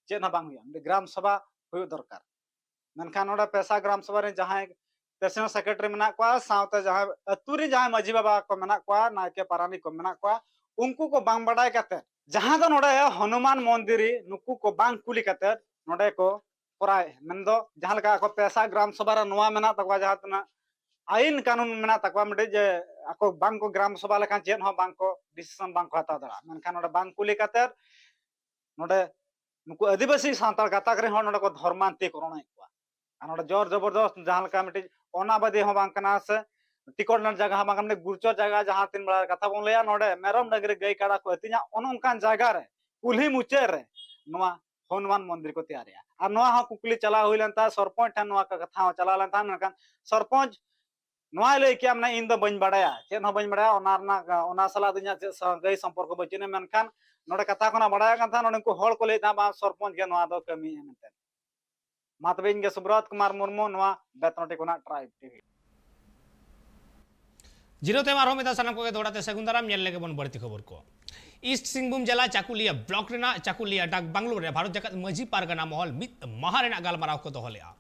ᱪᱮᱫ ᱦᱚᱸ ᱵᱟᱝ ᱦᱩᱭᱩᱜᱼᱟ, ᱢᱤᱫᱴᱮᱱ ᱜᱨᱟᱢ ᱥᱚᱵᱷᱟ ᱦᱩᱭᱩᱜ ᱫᱚᱨᱠᱟᱨ᱾ ᱢᱮᱱᱠᱷᱟᱱ ᱱᱚᱰᱮ ᱯᱮᱥᱟ ᱜᱨᱟᱢ ᱥᱚᱵᱷᱟ ᱨᱮ ᱡᱟᱦᱟᱸᱭ ᱯᱨᱮᱥᱤᱰᱮᱱᱴ ᱥᱮᱠᱨᱮᱴᱟᱨᱤ ᱢᱮᱱᱟᱜ ᱠᱚᱣᱟ, ᱥᱟᱶᱛᱮ ᱡᱟᱦᱟᱸᱭ ᱟᱹᱛᱩ ᱨᱮ ᱡᱟᱦᱟᱸᱭ ᱢᱟᱹᱡᱷᱤ ᱵᱟᱵᱟ ᱠᱚ ᱢᱮᱱᱟᱜ ᱠᱚᱣᱟ, ᱱᱟᱭᱠᱮ ᱯᱟᱨᱟᱱᱤᱠ ᱠᱚ ᱢᱮᱱᱟᱜ ᱠᱚᱣᱟ, ᱩᱱᱠᱩ ᱠᱚ ᱵᱟᱝ ᱵᱟᱰᱟᱭ ᱠᱟᱛᱮ ᱡᱟᱦᱟᱸ ᱫᱚ ᱱᱚᱰᱮ ᱦᱚᱱᱩᱢᱟᱱ ᱢᱚᱱᱫᱤᱨ ᱨᱮ ᱱᱩᱠᱩ ᱠᱚ ᱵᱟᱝ ᱠᱩᱞᱤ ᱠᱟᱛᱮ ᱱᱚᱰᱮ ᱠᱚ ᱠᱚᱨᱟᱣᱮᱫᱼᱟ᱾ ᱢᱮᱱᱫᱚ ᱡᱟᱦᱟᱸ ᱞᱮᱠᱟ ᱟᱠᱚ ᱯᱮᱥᱟ ᱜᱨᱟᱢ ᱥᱚᱵᱷᱟ ᱨᱮ ᱱᱚᱣᱟ ᱢᱮᱱᱟᱜ ᱛᱟᱠᱚᱣᱟ, ᱡᱟᱦᱟᱸ ᱛᱤᱱᱟᱹᱜ ᱟᱹᱭᱤᱱ ᱠᱟᱹᱱᱩᱱ ᱢᱮᱱᱟᱜ ᱛᱟᱠᱚᱣᱟ ᱢᱤᱫᱴᱤᱡ, ᱡᱮ ᱟᱠᱚ ᱵᱟᱝ ᱠᱚ ᱜᱨᱟᱢ ᱥᱚᱵᱷᱟ ᱞᱮᱠᱷᱟᱱ ᱪᱮᱫ ᱦᱚᱸ ᱵᱟᱝ ᱠᱚ ᱰᱤᱥᱤᱥᱚᱱ ᱵᱟᱝ ᱠᱚ ᱦᱟᱛᱟᱣ ᱫᱟᱲᱮᱭᱟᱜᱼᱟ᱾ ᱢᱮᱱᱠᱷᱟᱱ ᱱᱚᱰᱮ ᱵᱟᱝ ᱠᱩᱞᱤ ᱠᱟᱛᱮ ᱱᱚᱰᱮ ᱱᱩᱠᱩ ᱟᱹᱫᱤᱵᱟᱹᱥᱤ ᱥᱟᱱᱛᱟᱲ ᱜᱟᱛᱟᱠ ᱨᱮᱱ ᱦᱚᱲ ᱱᱚᱰᱮ ᱠᱚ ᱫᱷᱚᱨᱢᱟᱱᱛᱤ ᱠᱚᱨᱚᱱᱮᱫ ᱠᱚᱣᱟ᱾ ᱟᱨ ᱱᱚᱰᱮ ᱡᱳᱨ ᱡᱚᱵᱚᱨᱫᱚᱥᱛ ᱡᱟᱦᱟᱸ ᱞᱮᱠᱟ ᱢᱤᱫᱴᱤᱡ ᱚᱱᱟᱵᱟᱫᱤ ᱦᱚᱸ ᱵᱟᱝ ᱠᱟᱱᱟ ᱥᱮ ᱴᱤᱠᱚᱴ ᱨᱮᱱᱟᱜ ᱡᱟᱭᱜᱟ ᱦᱚᱸ ᱵᱟᱝ ᱠᱟᱱᱟ, ᱢᱤᱫᱴᱤᱡ ᱜᱩᱨᱪᱚ ᱡᱟᱭᱜᱟ, ᱡᱟᱦᱟᱸ ᱛᱤᱱ ᱵᱮᱲᱟ ᱠᱟᱛᱷᱟ ᱵᱚᱱ ᱞᱟᱹᱭᱟ, ᱱᱚᱰᱮ ᱢᱮᱨᱚᱢ ᱰᱟᱹᱝᱨᱤ ᱜᱟᱹᱭ ᱠᱟᱰᱟ ᱠᱚ ᱟᱹᱛᱤᱧᱟ, ᱚᱱᱮ ᱚᱱᱠᱟᱱ ᱡᱟᱭᱜᱟ ᱨᱮ ᱠᱩᱞᱦᱤ ᱢᱩᱪᱟᱹᱫ ᱨᱮ ᱱᱚᱣᱟ ᱦᱚᱱᱩᱢᱟᱱ ᱢᱚᱱᱫᱤᱨ ᱠᱚ ᱛᱮᱭᱟᱨᱮᱜᱼᱟ᱾ ᱟᱨ ᱱᱚᱣᱟ ᱦᱚᱸ ᱠᱩᱠᱞᱤ ᱪᱟᱞᱟᱣ ᱦᱩᱭ ᱞᱮᱱ ᱛᱟᱦᱮᱸᱫ, ᱥᱚᱨᱯᱚᱧᱪ ᱴᱷᱮᱱ ᱱᱚᱣᱟ ᱠᱟᱛᱷᱟ ᱦᱚᱸ ᱪᱟᱞᱟᱣ ᱞᱮᱱ ᱛᱟᱦᱮᱸᱫ, ᱢᱮᱱᱠᱷᱟᱱ ᱥᱚᱨᱯᱚᱧᱪ ᱱᱚᱣᱟᱭ ᱞᱟᱹᱭ ᱠᱮᱜᱼᱟ, ᱢᱟᱱᱮ, "ᱤᱧ ᱫᱚ ᱵᱟᱹᱧ ᱵᱟᱲᱟᱭᱟ, ᱪᱮᱫ ᱦᱚᱸ ᱵᱟᱹᱧ ᱵᱟᱲᱟᱭᱟ, ᱚᱱᱟ ᱨᱮᱱᱟᱜ, ᱚᱱᱟ ᱥᱟᱞᱟᱜ ᱫᱚ ᱤᱧᱟᱹᱜ ᱪᱮᱫ ᱥᱟᱹᱜᱟᱹᱭ ᱥᱚᱢᱯᱚᱨᱠᱚ ᱵᱟᱹᱪᱩᱜ ᱟᱹᱱᱤᱡ", ᱢᱮᱱᱠᱷᱟᱱ ᱱᱚᱰᱮ ᱠᱟᱛᱷᱟ ᱠᱷᱚᱱᱟᱜ ᱵᱟᱲᱟᱭᱚᱜ ᱠᱟᱱ ᱛᱟᱦᱮᱸᱫ, ᱱᱚᱰᱮ ᱩᱱᱠᱩ ᱦᱚᱲ ᱠᱚ ᱞᱟᱹᱭᱮᱫ ᱛᱟᱦᱮᱸᱫ, "ᱵᱟᱝ, ᱥᱚᱨᱯᱚᱧᱪ ᱜᱮ ᱱᱚᱣᱟ ᱫᱚ ᱠᱟᱹᱢᱤᱭᱮᱫᱼᱟ" ᱢᱮᱱᱛᱮ᱾ ᱢᱟ ᱛᱚᱵᱮ, ᱤᱧ ᱜᱮ ᱥᱩᱵᱨᱚᱛ ᱠᱩᱢᱟᱨ ᱢᱩᱨᱢᱩ, ᱱᱚᱣᱟ ᱵᱮᱛᱱᱚᱴᱤ ᱠᱷᱚᱱᱟᱜ ᱴᱨᱟᱭᱤᱵᱽ ᱴᱤᱵᱷᱤ᱾ ᱡᱤᱨᱟᱹᱣ ᱛᱟᱭᱚᱢ ᱟᱨᱦᱚᱸ ᱢᱤᱫ ᱫᱷᱟᱣ ᱥᱟᱱᱟᱢ ᱠᱚᱜᱮ ᱫᱚᱦᱲᱟ ᱛᱮ ᱥᱟᱹᱜᱩᱱ ᱫᱟᱨᱟᱢ᱾ ᱧᱮᱞ ᱞᱮᱜᱮ ᱵᱚᱱ ᱵᱟᱹᱲᱛᱤ ᱠᱷᱚᱵᱚᱨ ᱠᱚ᱾ ᱤᱥᱴ ᱥᱤᱝᱵᱷᱩᱢ ᱡᱮᱞᱟ ᱪᱟᱠᱩᱞᱤᱭᱟᱹ ᱵᱞᱚᱠ ᱨᱮᱱᱟᱜ ᱪᱟᱠᱩᱞᱤᱭᱟᱹ ᱰᱟᱠ ᱵᱟᱝᱞᱳ ᱨᱮ ᱵᱷᱟᱨᱚᱛ ᱡᱟᱠᱟᱛ ᱢᱟᱹᱡᱷᱤ ᱯᱟᱨᱜᱟᱱᱟ ᱢᱚᱦᱚᱞ ᱢᱤᱫ ᱢᱟᱦᱟ ᱨᱮᱱᱟᱜ ᱜᱟᱞᱢᱟᱨᱟᱣ ᱠᱚ ᱫᱚᱦᱚ ᱞᱮᱫᱼᱟ᱾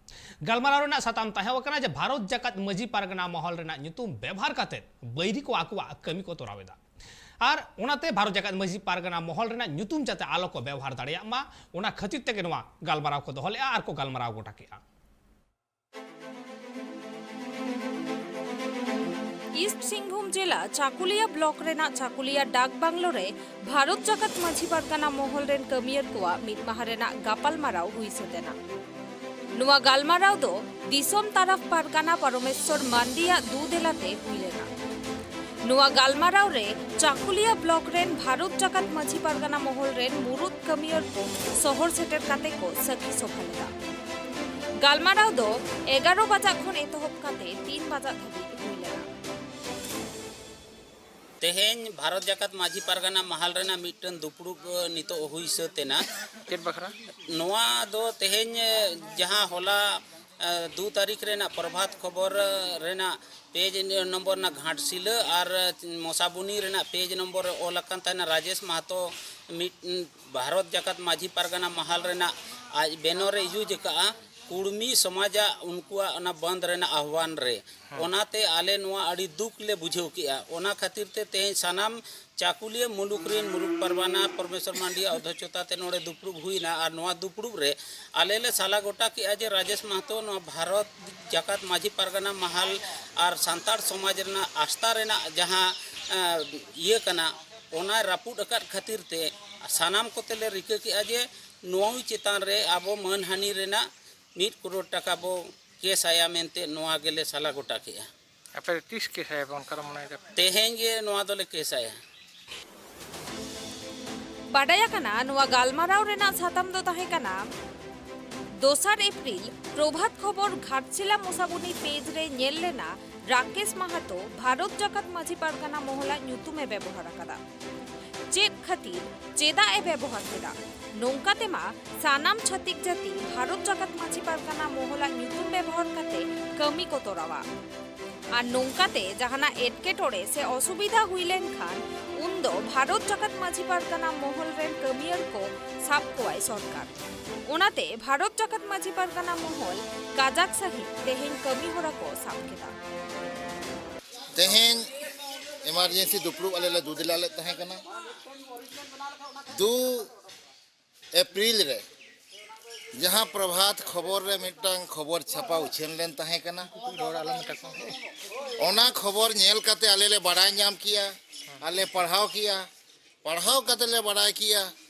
ᱜᱟᱞᱢᱟᱨᱟᱣ ᱨᱮᱱᱟᱜ ᱥᱟᱛᱟᱢ ᱛᱟᱦᱮᱸ ᱠᱟᱱᱟ ᱡᱮ ᱵᱷᱟᱨᱚᱛ ᱡᱟᱠᱟᱛ ᱢᱟᱹᱡᱷᱤ ᱯᱟᱨᱜᱟᱱᱟ ᱢᱚᱦᱚᱞ ᱨᱮᱱᱟᱜ ᱧᱩᱛᱩᱢ ᱵᱮᱵᱷᱟᱨ ᱠᱟᱛᱮ ᱵᱟᱹᱭᱨᱤ ᱠᱚ ᱟᱠᱚᱣᱟᱜ ᱠᱟᱹᱢᱤ ᱠᱚ ᱛᱚᱨᱟᱣ ᱮᱫᱟ᱾ ᱟᱨ ᱚᱱᱟᱛᱮ ᱵᱷᱟᱨᱚᱛ ᱡᱟᱠᱟᱛ ᱢᱟᱹᱡᱷᱤ ᱯᱟᱨᱜᱟᱱᱟ ᱢᱚᱦᱚᱞ ᱨᱮᱱᱟᱜ ᱧᱩᱛᱩᱢ ᱡᱟᱛᱮ ᱟᱞᱚ ᱠᱚ ᱵᱮᱵᱚᱦᱟᱨ ᱫᱟᱲᱮᱭᱟᱜ ᱢᱟ, ᱚᱱᱟ ᱠᱷᱟᱹᱛᱤᱨ ᱛᱮᱜᱮ ᱱᱚᱣᱟ ᱜᱟᱞᱢᱟᱨᱟᱣ ᱠᱚ ᱫᱚᱦᱚ ᱞᱮᱫᱼᱟ ᱟᱨ ᱠᱚ ᱜᱟᱞᱢᱟᱨᱟᱣ ᱜᱚᱴᱟ ᱠᱮᱫᱼᱟ᱾ ᱤᱥᱴ ᱥᱤᱝᱵᱷᱩᱢ ᱡᱮᱞᱟ ᱪᱟᱠᱩᱞᱤᱭᱟ ᱵᱞᱚᱠ ᱨᱮᱱᱟᱜ ᱪᱟᱠᱩᱞᱤᱭᱟ ᱰᱟᱠ ᱵᱟᱝᱞᱳ ᱨᱮ ᱵᱷᱟᱨᱚᱛ ᱡᱟᱠᱟᱛ ᱢᱟᱹᱡᱷᱤ ᱯᱟᱨᱜᱟᱱᱟ ᱢᱚᱦᱚᱞ ᱨᱮᱱ ᱠᱟᱹᱢᱤᱭᱟᱹᱨ ᱠᱚᱣᱟᱜ ᱢᱤᱫ ᱢᱟᱦᱟ ᱨᱮᱱᱟᱜ ᱜᱟᱯᱟᱞ ᱢᱟᱨᱟᱣ ᱦᱩᱭ ᱥᱟᱹᱛ ᱮᱱᱟ᱾ ᱱᱚᱣᱟ ᱜᱟᱞᱢᱟᱨᱟᱣ ᱫᱚ ᱫᱤᱥᱚᱢ ᱛᱟᱨᱟᱯ ᱯᱟᱨᱜᱟᱱᱟ ᱯᱚᱨᱚᱢᱮᱥᱣᱚᱨ ᱢᱟᱱᱰᱤᱭᱟᱜ ᱫᱩ ᱫᱮᱞᱟᱛᱮ ᱦᱩᱭ ᱞᱮᱱᱟ᱾ ᱱᱚᱣᱟ ᱜᱟᱞᱢᱟᱨᱟᱣ ᱨᱮ ᱪᱟᱠᱩᱞᱤᱭᱟ ᱵᱞᱚᱠ ᱨᱮᱱ ᱵᱷᱟᱨᱚᱛ ᱡᱟᱠᱟᱛ ᱢᱟᱹᱡᱷᱤ ᱯᱟᱨᱜᱟᱱᱟ ᱢᱚᱦᱚᱞ ᱨᱮᱱ ᱢᱩᱲᱩᱫ ᱠᱟᱹᱢᱤᱭᱟᱹᱨ ᱠᱚ ᱥᱚᱦᱚᱨ ᱥᱮᱴᱮᱨ ᱠᱟᱛᱮ ᱠᱚ ᱥᱟᱹᱠᱷᱤ ᱥᱚᱵᱷᱟ ᱞᱮᱫᱟ᱾ ᱜᱟᱞᱢᱟᱨᱟᱣ ᱫᱚ ᱮᱜᱟᱨᱚ ᱵᱟᱡᱟᱜ ᱠᱷᱚᱱ ᱮᱛᱚᱦᱚᱵ ᱠᱟᱛᱮ ᱛᱤᱱ ᱵᱟᱡᱟᱜ ᱫᱷᱟᱹᱵᱤᱡ ᱦᱩᱭ ᱞᱮᱱᱟ᱾ ᱛᱮᱦᱮᱧ ᱵᱷᱟᱨᱚᱛ ᱡᱟᱠᱟᱛ ᱢᱟᱹᱡᱷᱤ ᱯᱟᱨᱜᱟᱱᱟ ᱢᱟᱦᱟᱞ ᱨᱮᱱᱟᱜ ᱢᱤᱫᱴᱟᱝ ᱫᱩᱯᱲᱩᱵ, ᱮ, ᱱᱤᱛᱚᱜ ᱦᱩᱭ ᱥᱟᱹᱛ ᱮᱱᱟ᱾ ᱪᱮᱫ ᱵᱟᱠᱷᱨᱟ? ᱱᱚᱣᱟ ᱫᱚ ᱛᱮᱦᱮᱧ, ᱮ, ᱡᱟᱦᱟᱸ ᱦᱚᱞᱟ, ᱮ, ᱫᱩ ᱛᱟᱹᱨᱤᱠᱷ ᱨᱮᱱᱟᱜ ᱯᱨᱚᱵᱷᱟᱛ ᱠᱷᱚᱵᱚᱨ, ᱮ, ᱨᱮᱱᱟᱜ ᱯᱮᱡᱽ ᱱᱚᱢᱵᱚᱨ ᱨᱮᱱᱟᱜ ᱜᱷᱟᱴᱥᱤᱞᱟᱹ ᱟᱨ, ᱮ, ᱢᱚᱥᱟᱵᱩᱱᱤ ᱨᱮᱱᱟᱜ ᱯᱮᱡᱽ ᱱᱚᱢᱵᱚᱨ ᱨᱮ ᱚᱞ ᱟᱠᱟᱱ ᱛᱟᱦᱮᱱᱟ ᱨᱟᱡᱮᱥ ᱢᱟᱦᱟᱛᱚ ᱢᱤᱫ, ᱩᱸ, ᱵᱷᱟᱨᱚᱛ ᱡᱟᱠᱟᱛ ᱢᱟᱹᱡᱷᱤ ᱯᱟᱨᱜᱟᱱᱟ ᱢᱟᱦᱟᱞ ᱨᱮᱱᱟᱜ ᱟᱡ ᱵᱮᱱᱚᱨ ᱮ ᱤᱭᱩᱡᱽ ᱟᱠᱟᱫᱼᱟ ᱠᱩᱲᱢᱤ ᱥᱚᱢᱟᱡᱟᱜ ᱩᱱᱠᱩᱣᱟᱜ ᱚᱱᱟ ᱵᱚᱱᱫ ᱨᱮᱱᱟᱜ ᱟᱦᱣᱟᱱ ᱨᱮ᱾ ᱚᱱᱟᱛᱮ ᱟᱞᱮ ᱱᱚᱣᱟ ᱟᱹᱰᱤ ᱫᱩᱠ ᱞᱮ ᱵᱩᱡᱷᱟᱹᱣ ᱠᱮᱜᱼᱟ᱾ ᱚᱱᱟ ᱠᱷᱟᱹᱛᱤᱨ ᱛᱮ ᱛᱮᱦᱮᱧ ᱥᱟᱱᱟᱢ ᱪᱟᱠᱩᱞᱤᱭᱟᱹ ᱢᱩᱞᱩᱠ ᱨᱮᱱ ᱢᱩᱞᱩᱠ ᱯᱟᱨᱵᱟᱱᱟ ᱯᱚᱨᱢᱮᱥᱚᱨ ᱢᱟᱱᱰᱤᱭᱟᱜ ᱚᱫᱷᱭᱚᱠᱷᱚᱛᱟ ᱛᱮ ᱱᱚᱰᱮ ᱫᱩᱯᱲᱩᱵ ᱦᱩᱭᱱᱟ ᱟᱨ ᱱᱚᱣᱟ ᱫᱩᱯᱲᱩᱵ ᱨᱮ ᱟᱞᱮ ᱞᱮ ᱥᱟᱞᱟ ᱜᱚᱴᱟ ᱠᱮᱜᱼᱟ ᱡᱮ ᱨᱟᱡᱮᱥ ᱢᱟᱦᱟᱛᱚ ᱱᱚᱣᱟ ᱵᱷᱟᱨᱚᱛ ᱡᱟᱠᱟᱛ ᱢᱟᱹᱡᱷᱤ ᱯᱟᱨᱜᱟᱱᱟ ᱢᱟᱦᱟᱞ ᱟᱨ ᱥᱟᱱᱛᱟᱲ ᱥᱚᱢᱟᱡᱽ ᱨᱮᱱᱟᱜ ᱟᱥᱛᱷᱟ ᱨᱮᱱᱟᱜ ᱡᱟᱦᱟᱸ, ᱮᱸ, ᱤᱭᱟᱹ ᱠᱟᱱᱟ, ᱚᱱᱟᱭ ᱨᱟᱹᱯᱩᱫ ᱟᱠᱟᱫ ᱠᱷᱟᱹᱛᱤᱨ ᱛᱮ ᱥᱟᱱᱟᱢ ᱠᱚᱛᱮ ᱞᱮ ᱨᱤᱠᱟᱹ ᱠᱮᱜᱼᱟ ᱡᱮ ᱱᱚᱣᱟ ᱪᱮᱛᱟᱱ ᱨᱮ ᱟᱵᱚ ᱢᱟᱹᱱᱦᱟᱹᱱᱤ ᱨᱮᱱᱟᱜ ᱢᱤᱫ ᱠᱨᱳᱲ ᱴᱟᱠᱟ ᱵᱚ ᱠᱮᱥ ᱟᱭᱟ ᱢᱮᱱᱛᱮ ᱱᱚᱣᱟ ᱜᱮᱞᱮ ᱥᱟᱞᱟ ᱜᱚᱴᱟ ᱠᱮᱜᱼᱟ᱾ ᱟᱯᱮ ᱫᱚ ᱛᱤᱥ ᱠᱮᱥ ᱟᱭᱟ ᱯᱮ ᱚᱱᱠᱟ ᱫᱚ ᱢᱚᱱᱮᱭ ᱫᱟᱯᱮ? ᱛᱮᱦᱮᱧ ᱜᱮ ᱱᱚᱣᱟ ᱫᱚᱞᱮ ᱠᱮᱥ ᱟᱭᱟ᱾ ᱵᱟᱰᱟᱭ ᱟᱠᱟᱱᱟ, ᱱᱚᱣᱟ ᱜᱟᱞᱢᱟᱨᱟᱣ ᱨᱮᱱᱟᱜ ᱥᱟᱛᱟᱢ ᱫᱚ ᱛᱟᱦᱮᱸ ᱠᱟᱱᱟ ᱫᱚᱥᱟᱨ ᱮᱯᱨᱤᱞ ᱯᱨᱚᱵᱷᱟᱛ ᱠᱷᱚᱵᱚᱨ ᱜᱷᱟᱴᱥᱤᱞᱟ ᱢᱚᱥᱟᱵᱩᱱᱤ ᱯᱮᱡᱽ ᱨᱮ ᱧᱮᱞ ᱞᱮᱱᱟ ᱨᱟᱠᱮᱥ ᱢᱟᱦᱟᱛᱚ ᱵᱷᱟᱨᱚᱛ ᱡᱟᱠᱟᱛ ᱢᱟᱹᱡᱷᱤ ᱯᱟᱨᱜᱟᱱᱟ ᱢᱚᱦᱚᱞᱟᱜ ᱧᱩᱛᱩᱢ ᱮ ᱵᱮᱵᱚᱦᱟᱨ ᱟᱠᱟᱫᱟ᱾ ᱪᱮᱫ ᱠᱷᱟᱹᱛᱤᱨ, ᱪᱮᱫᱟᱜ ᱮ ᱵᱮᱵᱚᱦᱟᱨ ᱠᱮᱫᱟ? ᱱᱚᱝᱠᱟ ᱛᱮᱢᱟ ᱥᱟᱱᱟᱢ ᱪᱷᱟᱹᱛᱤᱠ ᱡᱟᱹᱛᱤ ᱵᱷᱟᱨᱚᱛ ᱡᱟᱠᱟᱛ ᱢᱟᱹᱡᱷᱤ ᱯᱟᱨᱜᱟᱱᱟ ᱢᱚᱦᱚᱞᱟᱜ ᱧᱩᱛᱩᱢ ᱵᱮᱵᱚᱦᱟᱨ ᱠᱟᱛᱮ ᱠᱟᱹᱢᱤ ᱠᱚ ᱛᱚᱨᱟᱣᱟ᱾ ᱟᱨ ᱱᱚᱝᱠᱟᱛᱮ ᱡᱟᱦᱟᱱᱟᱜ ᱮᱴᱠᱮᱴᱚᱬᱮ ᱥᱮ ᱚᱥᱩᱵᱤᱫᱷᱟ ᱦᱩᱭ ᱞᱮᱱᱠᱷᱟᱱ ᱩᱱᱫᱚ ᱵᱷᱟᱨᱚᱛ ᱡᱟᱠᱟᱛ ᱢᱟᱹᱡᱷᱤ ᱯᱟᱨᱜᱟᱱᱟ ᱢᱚᱦᱚᱞ ᱨᱮᱱ ᱠᱟᱹᱢᱤᱭᱟᱹᱨ ᱠᱚ ᱥᱟᱵ ᱠᱚᱣᱟᱭ ᱥᱚᱨᱠᱟᱨ᱾ ᱚᱱᱟᱛᱮ ᱵᱷᱟᱨᱚᱛ ᱡᱟᱠᱟᱛ ᱢᱟᱹᱡᱷᱤ ᱯᱟᱨᱜᱟᱱᱟ ᱢᱚᱦᱚᱞ ᱠᱟᱡᱟᱠ ᱥᱟᱹᱦᱤᱡ ᱛᱮᱦᱮᱧ ᱠᱟᱹᱢᱤ ᱦᱚᱨᱟ ᱠᱚ ᱥᱟᱵ ᱠᱮᱫᱟ᱾ ᱛᱮᱦᱮᱧ ᱮᱢᱟᱨᱡᱮᱱᱥᱤ ᱫᱩᱯᱲᱩᱵ ᱟᱞᱮ ᱞᱮ ᱫᱩ ᱫᱮᱞᱟ ᱞᱮᱫ ᱛᱟᱦᱮᱸ ᱠᱟᱱᱟ᱾ ᱫᱩ ᱮᱯᱨᱤᱞ ᱨᱮ ᱡᱟᱦᱟᱸ ᱯᱨᱚᱵᱷᱟᱛ ᱠᱷᱚᱵᱚᱨ ᱨᱮ ᱢᱤᱫᱴᱟᱝ ᱠᱷᱚᱵᱚᱨ ᱪᱷᱟᱯᱟ ᱩᱪᱷᱟᱹᱱ ᱞᱮᱱ ᱛᱟᱦᱮᱸ ᱠᱟᱱᱟ, ᱨᱚᱲ ᱟᱞᱚᱢ ᱢᱮᱛᱟ ᱠᱚᱣᱟ᱾ ᱚᱱᱟ ᱠᱷᱚᱵᱚᱨ ᱧᱮᱞ ᱠᱟᱛᱮ ᱟᱞᱮ ᱞᱮ ᱵᱟᱲᱟᱭ ᱧᱟᱢ ᱠᱮᱜᱼᱟ, ᱟᱨ ᱞᱮ ᱯᱟᱲᱦᱟᱣ ᱠᱮᱜᱼᱟ᱾ ᱯᱟᱲᱦᱟᱣ ᱠᱟᱛᱮ ᱞᱮ ᱵᱟᱲᱟᱭ ᱠᱮᱜᱼᱟ,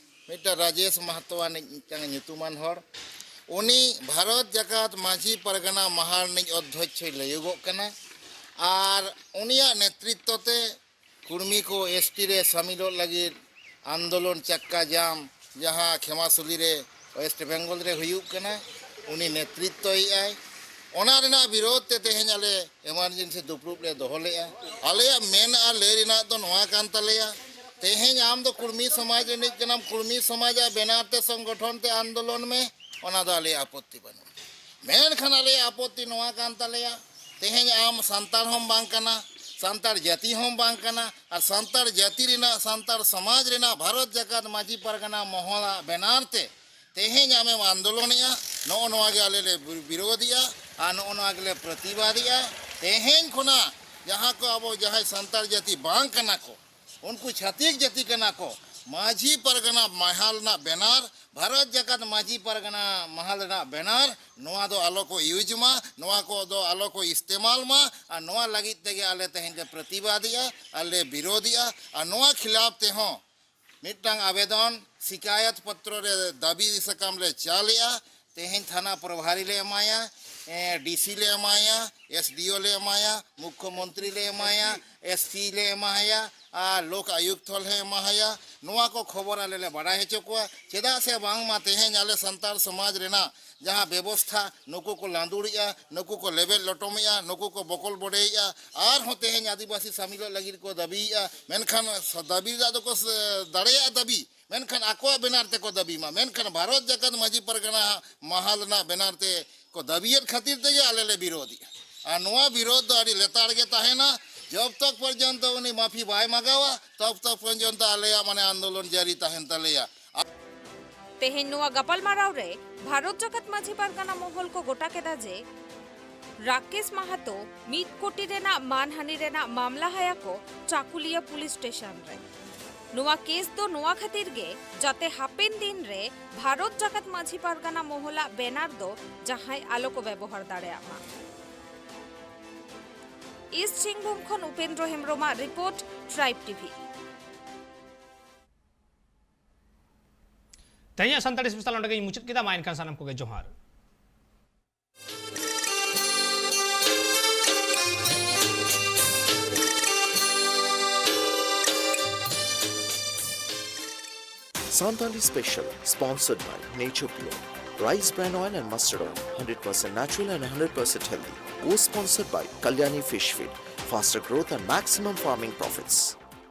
ᱢᱤᱫᱴᱟᱝ ᱨᱟᱡᱮᱥ ᱢᱟᱦᱟᱛᱚ ᱟᱱᱤᱡ ᱢᱤᱫᱴᱟᱝ ᱧᱩᱛᱩᱢᱟᱱ ᱦᱚᱲ, ᱩᱱᱤ ᱵᱷᱟᱨᱚᱛ ᱡᱟᱠᱟᱛ ᱢᱟᱹᱡᱷᱤ ᱯᱟᱨᱜᱟᱱᱟ ᱢᱟᱦᱟ ᱨᱤᱱᱤᱡ ᱚᱫᱽᱫᱷᱚᱠᱠᱷᱚᱭ ᱞᱟᱹᱭᱚᱜᱚᱜ ᱠᱟᱱᱟ᱾ ᱟᱨ ᱩᱱᱤᱭᱟᱜ ᱱᱮᱛᱨᱤᱛᱛᱚ ᱛᱮ ᱠᱩᱲᱢᱤ ᱠᱚ ᱮᱥ ᱴᱤ ᱨᱮ ᱥᱟᱢᱤᱞᱚᱜ ᱞᱟᱹᱜᱤᱫ ᱟᱱᱫᱳᱞᱚᱱ ᱪᱟᱠᱠᱟ ᱡᱟᱢ, ᱡᱟᱦᱟᱸ ᱠᱷᱮᱢᱟᱥᱩᱞᱤ ᱨᱮ ᱳᱭᱮᱥᱴ ᱵᱮᱝᱜᱚᱞ ᱨᱮ ᱦᱩᱭᱩᱜ ᱠᱟᱱᱟ, ᱩᱱᱤ ᱱᱮᱛᱨᱤᱛᱛᱚᱭᱮᱫᱼᱟᱭ᱾ ᱚᱱᱟ ᱨᱮᱱᱟᱜ ᱵᱤᱨᱳᱫᱷ ᱛᱮ ᱛᱮᱦᱮᱧ ᱟᱞᱮ ᱮᱢᱟᱨᱡᱮᱱᱥᱤ ᱫᱩᱯᱲᱩᱵ ᱞᱮ ᱫᱚᱦᱚ ᱞᱮᱫᱼᱟ᱾ ᱟᱞᱮᱭᱟᱜ ᱢᱮᱱ ᱟᱨ ᱞᱟᱹᱭ ᱨᱮᱱᱟᱜ ᱫᱚ ᱱᱚᱣᱟ ᱠᱟᱱ ᱛᱟᱞᱮᱭᱟ, ᱛᱮᱦᱮᱧ ᱟᱢ ᱫᱚ ᱠᱩᱲᱢᱤ ᱥᱚᱢᱟᱡᱽ ᱨᱤᱱᱤᱡ ᱠᱟᱱᱟᱢ, ᱠᱩᱲᱢᱤ ᱥᱚᱢᱟᱡᱽ ᱟᱜ ᱵᱮᱱᱟᱨ ᱛᱮ ᱥᱚᱝᱜᱚᱴᱷᱚᱱ ᱛᱮ ᱟᱱᱫᱳᱞᱚᱱ ᱢᱮ, ᱚᱱᱟ ᱫᱚ ᱟᱞᱮᱭᱟᱜ ᱟᱯᱚᱛᱛᱤ ᱵᱟᱹᱱᱩᱜᱼᱟ᱾ ᱢᱮᱱᱠᱷᱟᱱ ᱟᱞᱮᱭᱟᱜ ᱟᱯᱚᱛᱛᱤ ᱱᱚᱣᱟ ᱠᱟᱱ ᱛᱟᱞᱮᱭᱟ, ᱛᱮᱦᱮᱧ ᱟᱢ ᱥᱟᱱᱛᱟᱲ ᱦᱚᱸᱢ ᱵᱟᱝ ᱠᱟᱱᱟ, ᱥᱟᱱᱛᱟᱲ ᱡᱟᱹᱛᱤ ᱦᱚᱸᱢ ᱵᱟᱝ ᱠᱟᱱᱟ, ᱟᱨ ᱥᱟᱱᱛᱟᱲ ᱡᱟᱹᱛᱤ ᱨᱮᱱᱟᱜ, ᱥᱟᱱᱛᱟᱲ ᱥᱚᱢᱟᱡᱽ ᱨᱮᱱᱟᱜ ᱵᱷᱟᱨᱚᱛ ᱡᱟᱠᱟᱛ ᱢᱟᱹᱡᱷᱤ ᱯᱟᱨᱜᱟᱱᱟ ᱢᱚᱦᱚᱞᱟᱜ ᱵᱮᱱᱟᱨ ᱛᱮ ᱛᱮᱦᱮᱧ ᱟᱢᱮᱢ ᱟᱱᱫᱳᱞᱚᱱᱮᱜᱼᱟ, ᱱᱚᱜᱼᱚ ᱱᱚᱣᱟ ᱜᱮ ᱟᱞᱮ ᱞᱮ ᱵᱤᱨᱳᱫᱷᱮᱜᱼᱟ ᱟᱨ ᱱᱚᱜᱼᱚ ᱱᱚᱣᱟ ᱜᱮᱞᱮ ᱯᱨᱚᱛᱤᱵᱟᱫᱮᱜᱼᱟ᱾ ᱛᱮᱦᱮᱧ ᱠᱷᱚᱱᱟᱜ ᱡᱟᱦᱟᱸ ᱠᱚ ᱟᱵᱚ ᱡᱟᱦᱟᱸᱭ ᱥᱟᱱᱛᱟᱲ ᱡᱟᱹᱛᱤ ᱵᱟᱝ ᱠᱟᱱᱟ ᱠᱚ, ᱩᱱᱠᱩ ᱪᱷᱟᱹᱛᱤᱠ ᱡᱟᱹᱛᱤ ᱠᱟᱱᱟ ᱠᱚ, ᱢᱟᱹᱡᱷᱤ ᱯᱟᱨᱜᱟᱱᱟ ᱢᱟᱦᱟᱞ ᱨᱮᱱᱟᱜ ᱵᱮᱱᱟᱨ, ᱵᱷᱟᱨᱚᱛ ᱡᱟᱠᱟᱛ ᱢᱟᱹᱡᱷᱤ ᱯᱟᱨᱜᱟᱱᱟ ᱢᱟᱦᱟᱞ ᱨᱮᱱᱟᱜ ᱵᱮᱱᱟᱨ, ᱱᱚᱣᱟ ᱫᱚ ᱟᱞᱚ ᱠᱚ ᱤᱭᱩᱡᱽ ᱢᱟ, ᱱᱚᱣᱟ ᱠᱚ ᱫᱚ ᱟᱞᱚ ᱠᱚ ᱤᱥᱛᱮᱢᱟᱞ ᱢᱟ, ᱟᱨ ᱱᱚᱣᱟ ᱞᱟᱹᱜᱤᱫ ᱛᱮᱜᱮ ᱟᱞᱮ ᱛᱮᱦᱮᱧ ᱞᱮ ᱯᱨᱚᱛᱤᱵᱟᱫᱮᱜᱼᱟ ᱟᱨ ᱞᱮ ᱵᱤᱨᱳᱫᱷᱮᱜᱼᱟ᱾ ᱟᱨ ᱱᱚᱣᱟ ᱠᱷᱤᱞᱟᱯ ᱛᱮᱦᱚᱸ ᱢᱤᱫᱴᱟᱝ ᱟᱵᱮᱫᱚᱱ, ᱥᱤᱠᱟᱭᱚᱛ ᱯᱚᱛᱨᱚ ᱨᱮ ᱫᱟᱹᱵᱤ ᱥᱟᱠᱟᱢ ᱞᱮ ᱪᱟᱞᱮᱜᱼᱟ᱾ ᱛᱮᱦᱮᱧ ᱛᱷᱟᱱᱟ ᱯᱨᱚᱵᱷᱟᱨᱤ ᱞᱮ ᱮᱢᱟᱭᱟ, ᱮ, ᱰᱤ ᱥᱤ ᱞᱮ ᱮᱢᱟᱭᱟ, ᱮᱥ ᱰᱤ ᱳ ᱞᱮ ᱮᱢᱟᱭᱟ, ᱢᱩᱠᱠᱷᱚ ᱢᱚᱱᱛᱨᱤ ᱞᱮ ᱮᱢᱟᱭᱟ, ᱮᱥ ᱯᱤ ᱞᱮ ᱮᱢᱟᱭᱟ, ᱟᱨ ᱞᱳᱠ ᱟᱭᱩᱠᱛᱚ ᱞᱮ ᱮᱢᱟᱭᱟ᱾ ᱱᱚᱣᱟ ᱠᱚ ᱠᱷᱚᱵᱚᱨ ᱟᱞᱮ ᱞᱮ ᱵᱟᱲᱟᱭ ᱦᱚᱪᱚ ᱠᱚᱣᱟ᱾ ᱪᱮᱫᱟᱜ ᱥᱮ ᱵᱟᱝᱢᱟ ᱛᱮᱦᱮᱧ ᱟᱞᱮ ᱥᱟᱱᱛᱟᱲ ᱥᱚᱢᱟᱡᱽ ᱨᱮᱱᱟᱜ ᱡᱟᱦᱟᱸ ᱵᱮᱵᱚᱥᱛᱷᱟ, ᱱᱩᱠᱩ ᱠᱚ ᱞᱟᱸᱫᱩᱲᱮᱜᱼᱟ, ᱱᱩᱠᱩ ᱠᱚ ᱞᱮᱵᱮᱫ ᱞᱚᱴᱚᱢᱮᱜᱼᱟ, ᱱᱩᱠᱩ ᱠᱚ ᱵᱚᱠᱚᱞ ᱵᱚᱰᱮᱭᱮᱜᱼᱟ, ᱟᱨᱦᱚᱸ ᱛᱮᱦᱮᱧ ᱟᱹᱫᱤᱵᱟᱹᱥᱤ ᱥᱟᱢᱤᱞᱚᱜ ᱞᱟᱹᱜᱤᱫ ᱠᱚ ᱫᱟᱹᱵᱤᱭᱮᱜᱼᱟ᱾ ᱢᱮᱱᱠᱷᱟᱱ ᱫᱟᱹᱵᱤ ᱨᱮᱭᱟᱜ ᱫᱚᱠᱚ ᱫᱟᱲᱮᱭᱟᱜᱼᱟ ᱫᱟᱹᱵᱤ, ᱢᱮᱱᱠᱷᱟᱱ ᱟᱠᱚᱣᱟᱜ ᱵᱮᱱᱟᱨ ᱛᱮᱠᱚ ᱫᱟᱹᱵᱤ ᱢᱟ᱾ ᱢᱮᱱᱠᱷᱟᱱ ᱵᱷᱟᱨᱚᱛ ᱡᱟᱠᱟᱛ ᱢᱟᱹᱡᱷᱤ ᱯᱟᱨᱜᱟᱱᱟ ᱢᱟᱦᱟᱞ ᱨᱮᱱᱟᱜ ᱵᱮᱱᱟᱨ ᱛᱮ ᱠᱚ ᱫᱟᱹᱵᱤᱭᱮᱫ ᱠᱷᱟᱹᱛᱤᱨ ᱛᱮᱜᱮ ᱟᱞᱮ ᱞᱮ ᱵᱤᱨᱳᱫᱷᱮᱜᱼᱟ᱾ ᱟᱨ ᱱᱚᱣᱟ ᱵᱤᱨᱳᱫᱷ ᱫᱚ ᱟᱹᱰᱤ ᱞᱮᱛᱟᱲ ᱜᱮ ᱛᱟᱦᱮᱱᱟ᱾ ᱡᱚᱵ ᱛᱚᱠ ᱯᱚᱨᱡᱚᱱᱛᱚ ᱩᱱᱤ ᱢᱟᱹᱯᱷᱤ ᱵᱟᱭ ᱢᱟᱜᱟᱣᱟ, ᱛᱚᱵ ᱛᱚᱠ ᱯᱚᱨᱡᱚᱱᱛᱚ ᱟᱞᱮᱭᱟᱜ ᱢᱟᱱᱮ ᱟᱱᱫᱳᱞᱚᱱ ᱡᱟᱹᱨᱤ ᱛᱟᱦᱮᱱ ᱛᱟᱞᱮᱭᱟ᱾ ᱛᱮᱦᱮᱧ ᱱᱚᱣᱟ ᱜᱟᱯᱟᱞᱢᱟᱨᱟᱣ ᱨᱮ ᱵᱷᱟᱨᱚᱛ ᱡᱟᱠᱟᱛ ᱢᱟᱹᱡᱷᱤ ᱯᱟᱨᱜᱟᱱᱟ ᱢᱚᱦᱚᱞ ᱠᱚ ᱜᱚᱴᱟ ᱠᱮᱫᱟ ᱡᱮ ᱨᱟᱠᱮᱥ ᱢᱟᱦᱟᱛᱚ ᱢᱤᱫ ᱠᱳᱴᱤ ᱨᱮᱱᱟᱜ ᱢᱟᱱᱦᱟᱹᱱᱤ ᱨᱮᱱᱟᱜ ᱢᱟᱢᱞᱟ ᱦᱟᱭᱟ ᱠᱚ ᱪᱟᱠᱩᱞᱤᱭᱟᱹ ᱯᱩᱞᱤᱥ ᱥᱴᱮᱥᱚᱱ ᱨᱮ᱾ ᱱᱚᱣᱟ ᱠᱮᱥ ᱫᱚ ᱱᱚᱣᱟ ᱠᱷᱟᱹᱛᱤᱨ ᱜᱮ, ᱡᱟᱛᱮ ᱦᱟᱯᱮᱱ ᱫᱤᱱ ᱨᱮ ᱵᱷᱟᱨᱚᱛ ᱡᱟᱠᱟᱛ ᱢᱟᱹᱡᱷᱤ ᱯᱟᱨᱜᱟᱱᱟ ᱢᱚᱦᱚᱞᱟᱜ ᱵᱮᱱᱟᱨ ᱫᱚ ᱡᱟᱦᱟᱸᱭ ᱟᱞᱚ ᱠᱚ ᱵᱮᱵᱚᱦᱟᱨ ᱫᱟᱲᱮᱭᱟᱜ ᱢᱟ᱾ ᱤᱥᱴ ᱥᱤᱝᱵᱷᱩᱢ ᱠᱷᱚᱱ ᱩᱯᱮᱱᱫᱨᱚ ᱦᱮᱢᱵᱨᱚᱢᱟᱜ ᱨᱤᱯᱳᱨᱴ, ᱴᱨᱟᱭᱤᱵᱽ ᱴᱤᱵᱷᱤ᱾ ᱛᱮᱦᱮᱧᱟᱜ ᱥᱟᱱᱛᱟᱲᱤ ᱥᱯᱮᱥᱟᱞ ᱱᱚᱸᱰᱮ ᱜᱤᱧ ᱢᱩᱪᱟᱹᱫ ᱠᱮᱫᱟ᱾ ᱢᱟ ᱮᱱᱠᱷᱟᱱ ᱥᱟᱱᱟᱢ ᱠᱚᱜᱮ ᱡᱚᱦᱟᱨ᱾ Santali Special, sponsored by Nature Pure, Rice Bran Oil and Mustard Oil, hundred percent natural and hundred percent healthy. Co-sponsored by Kalyani Fish Feed, faster growth and maximum farming profits.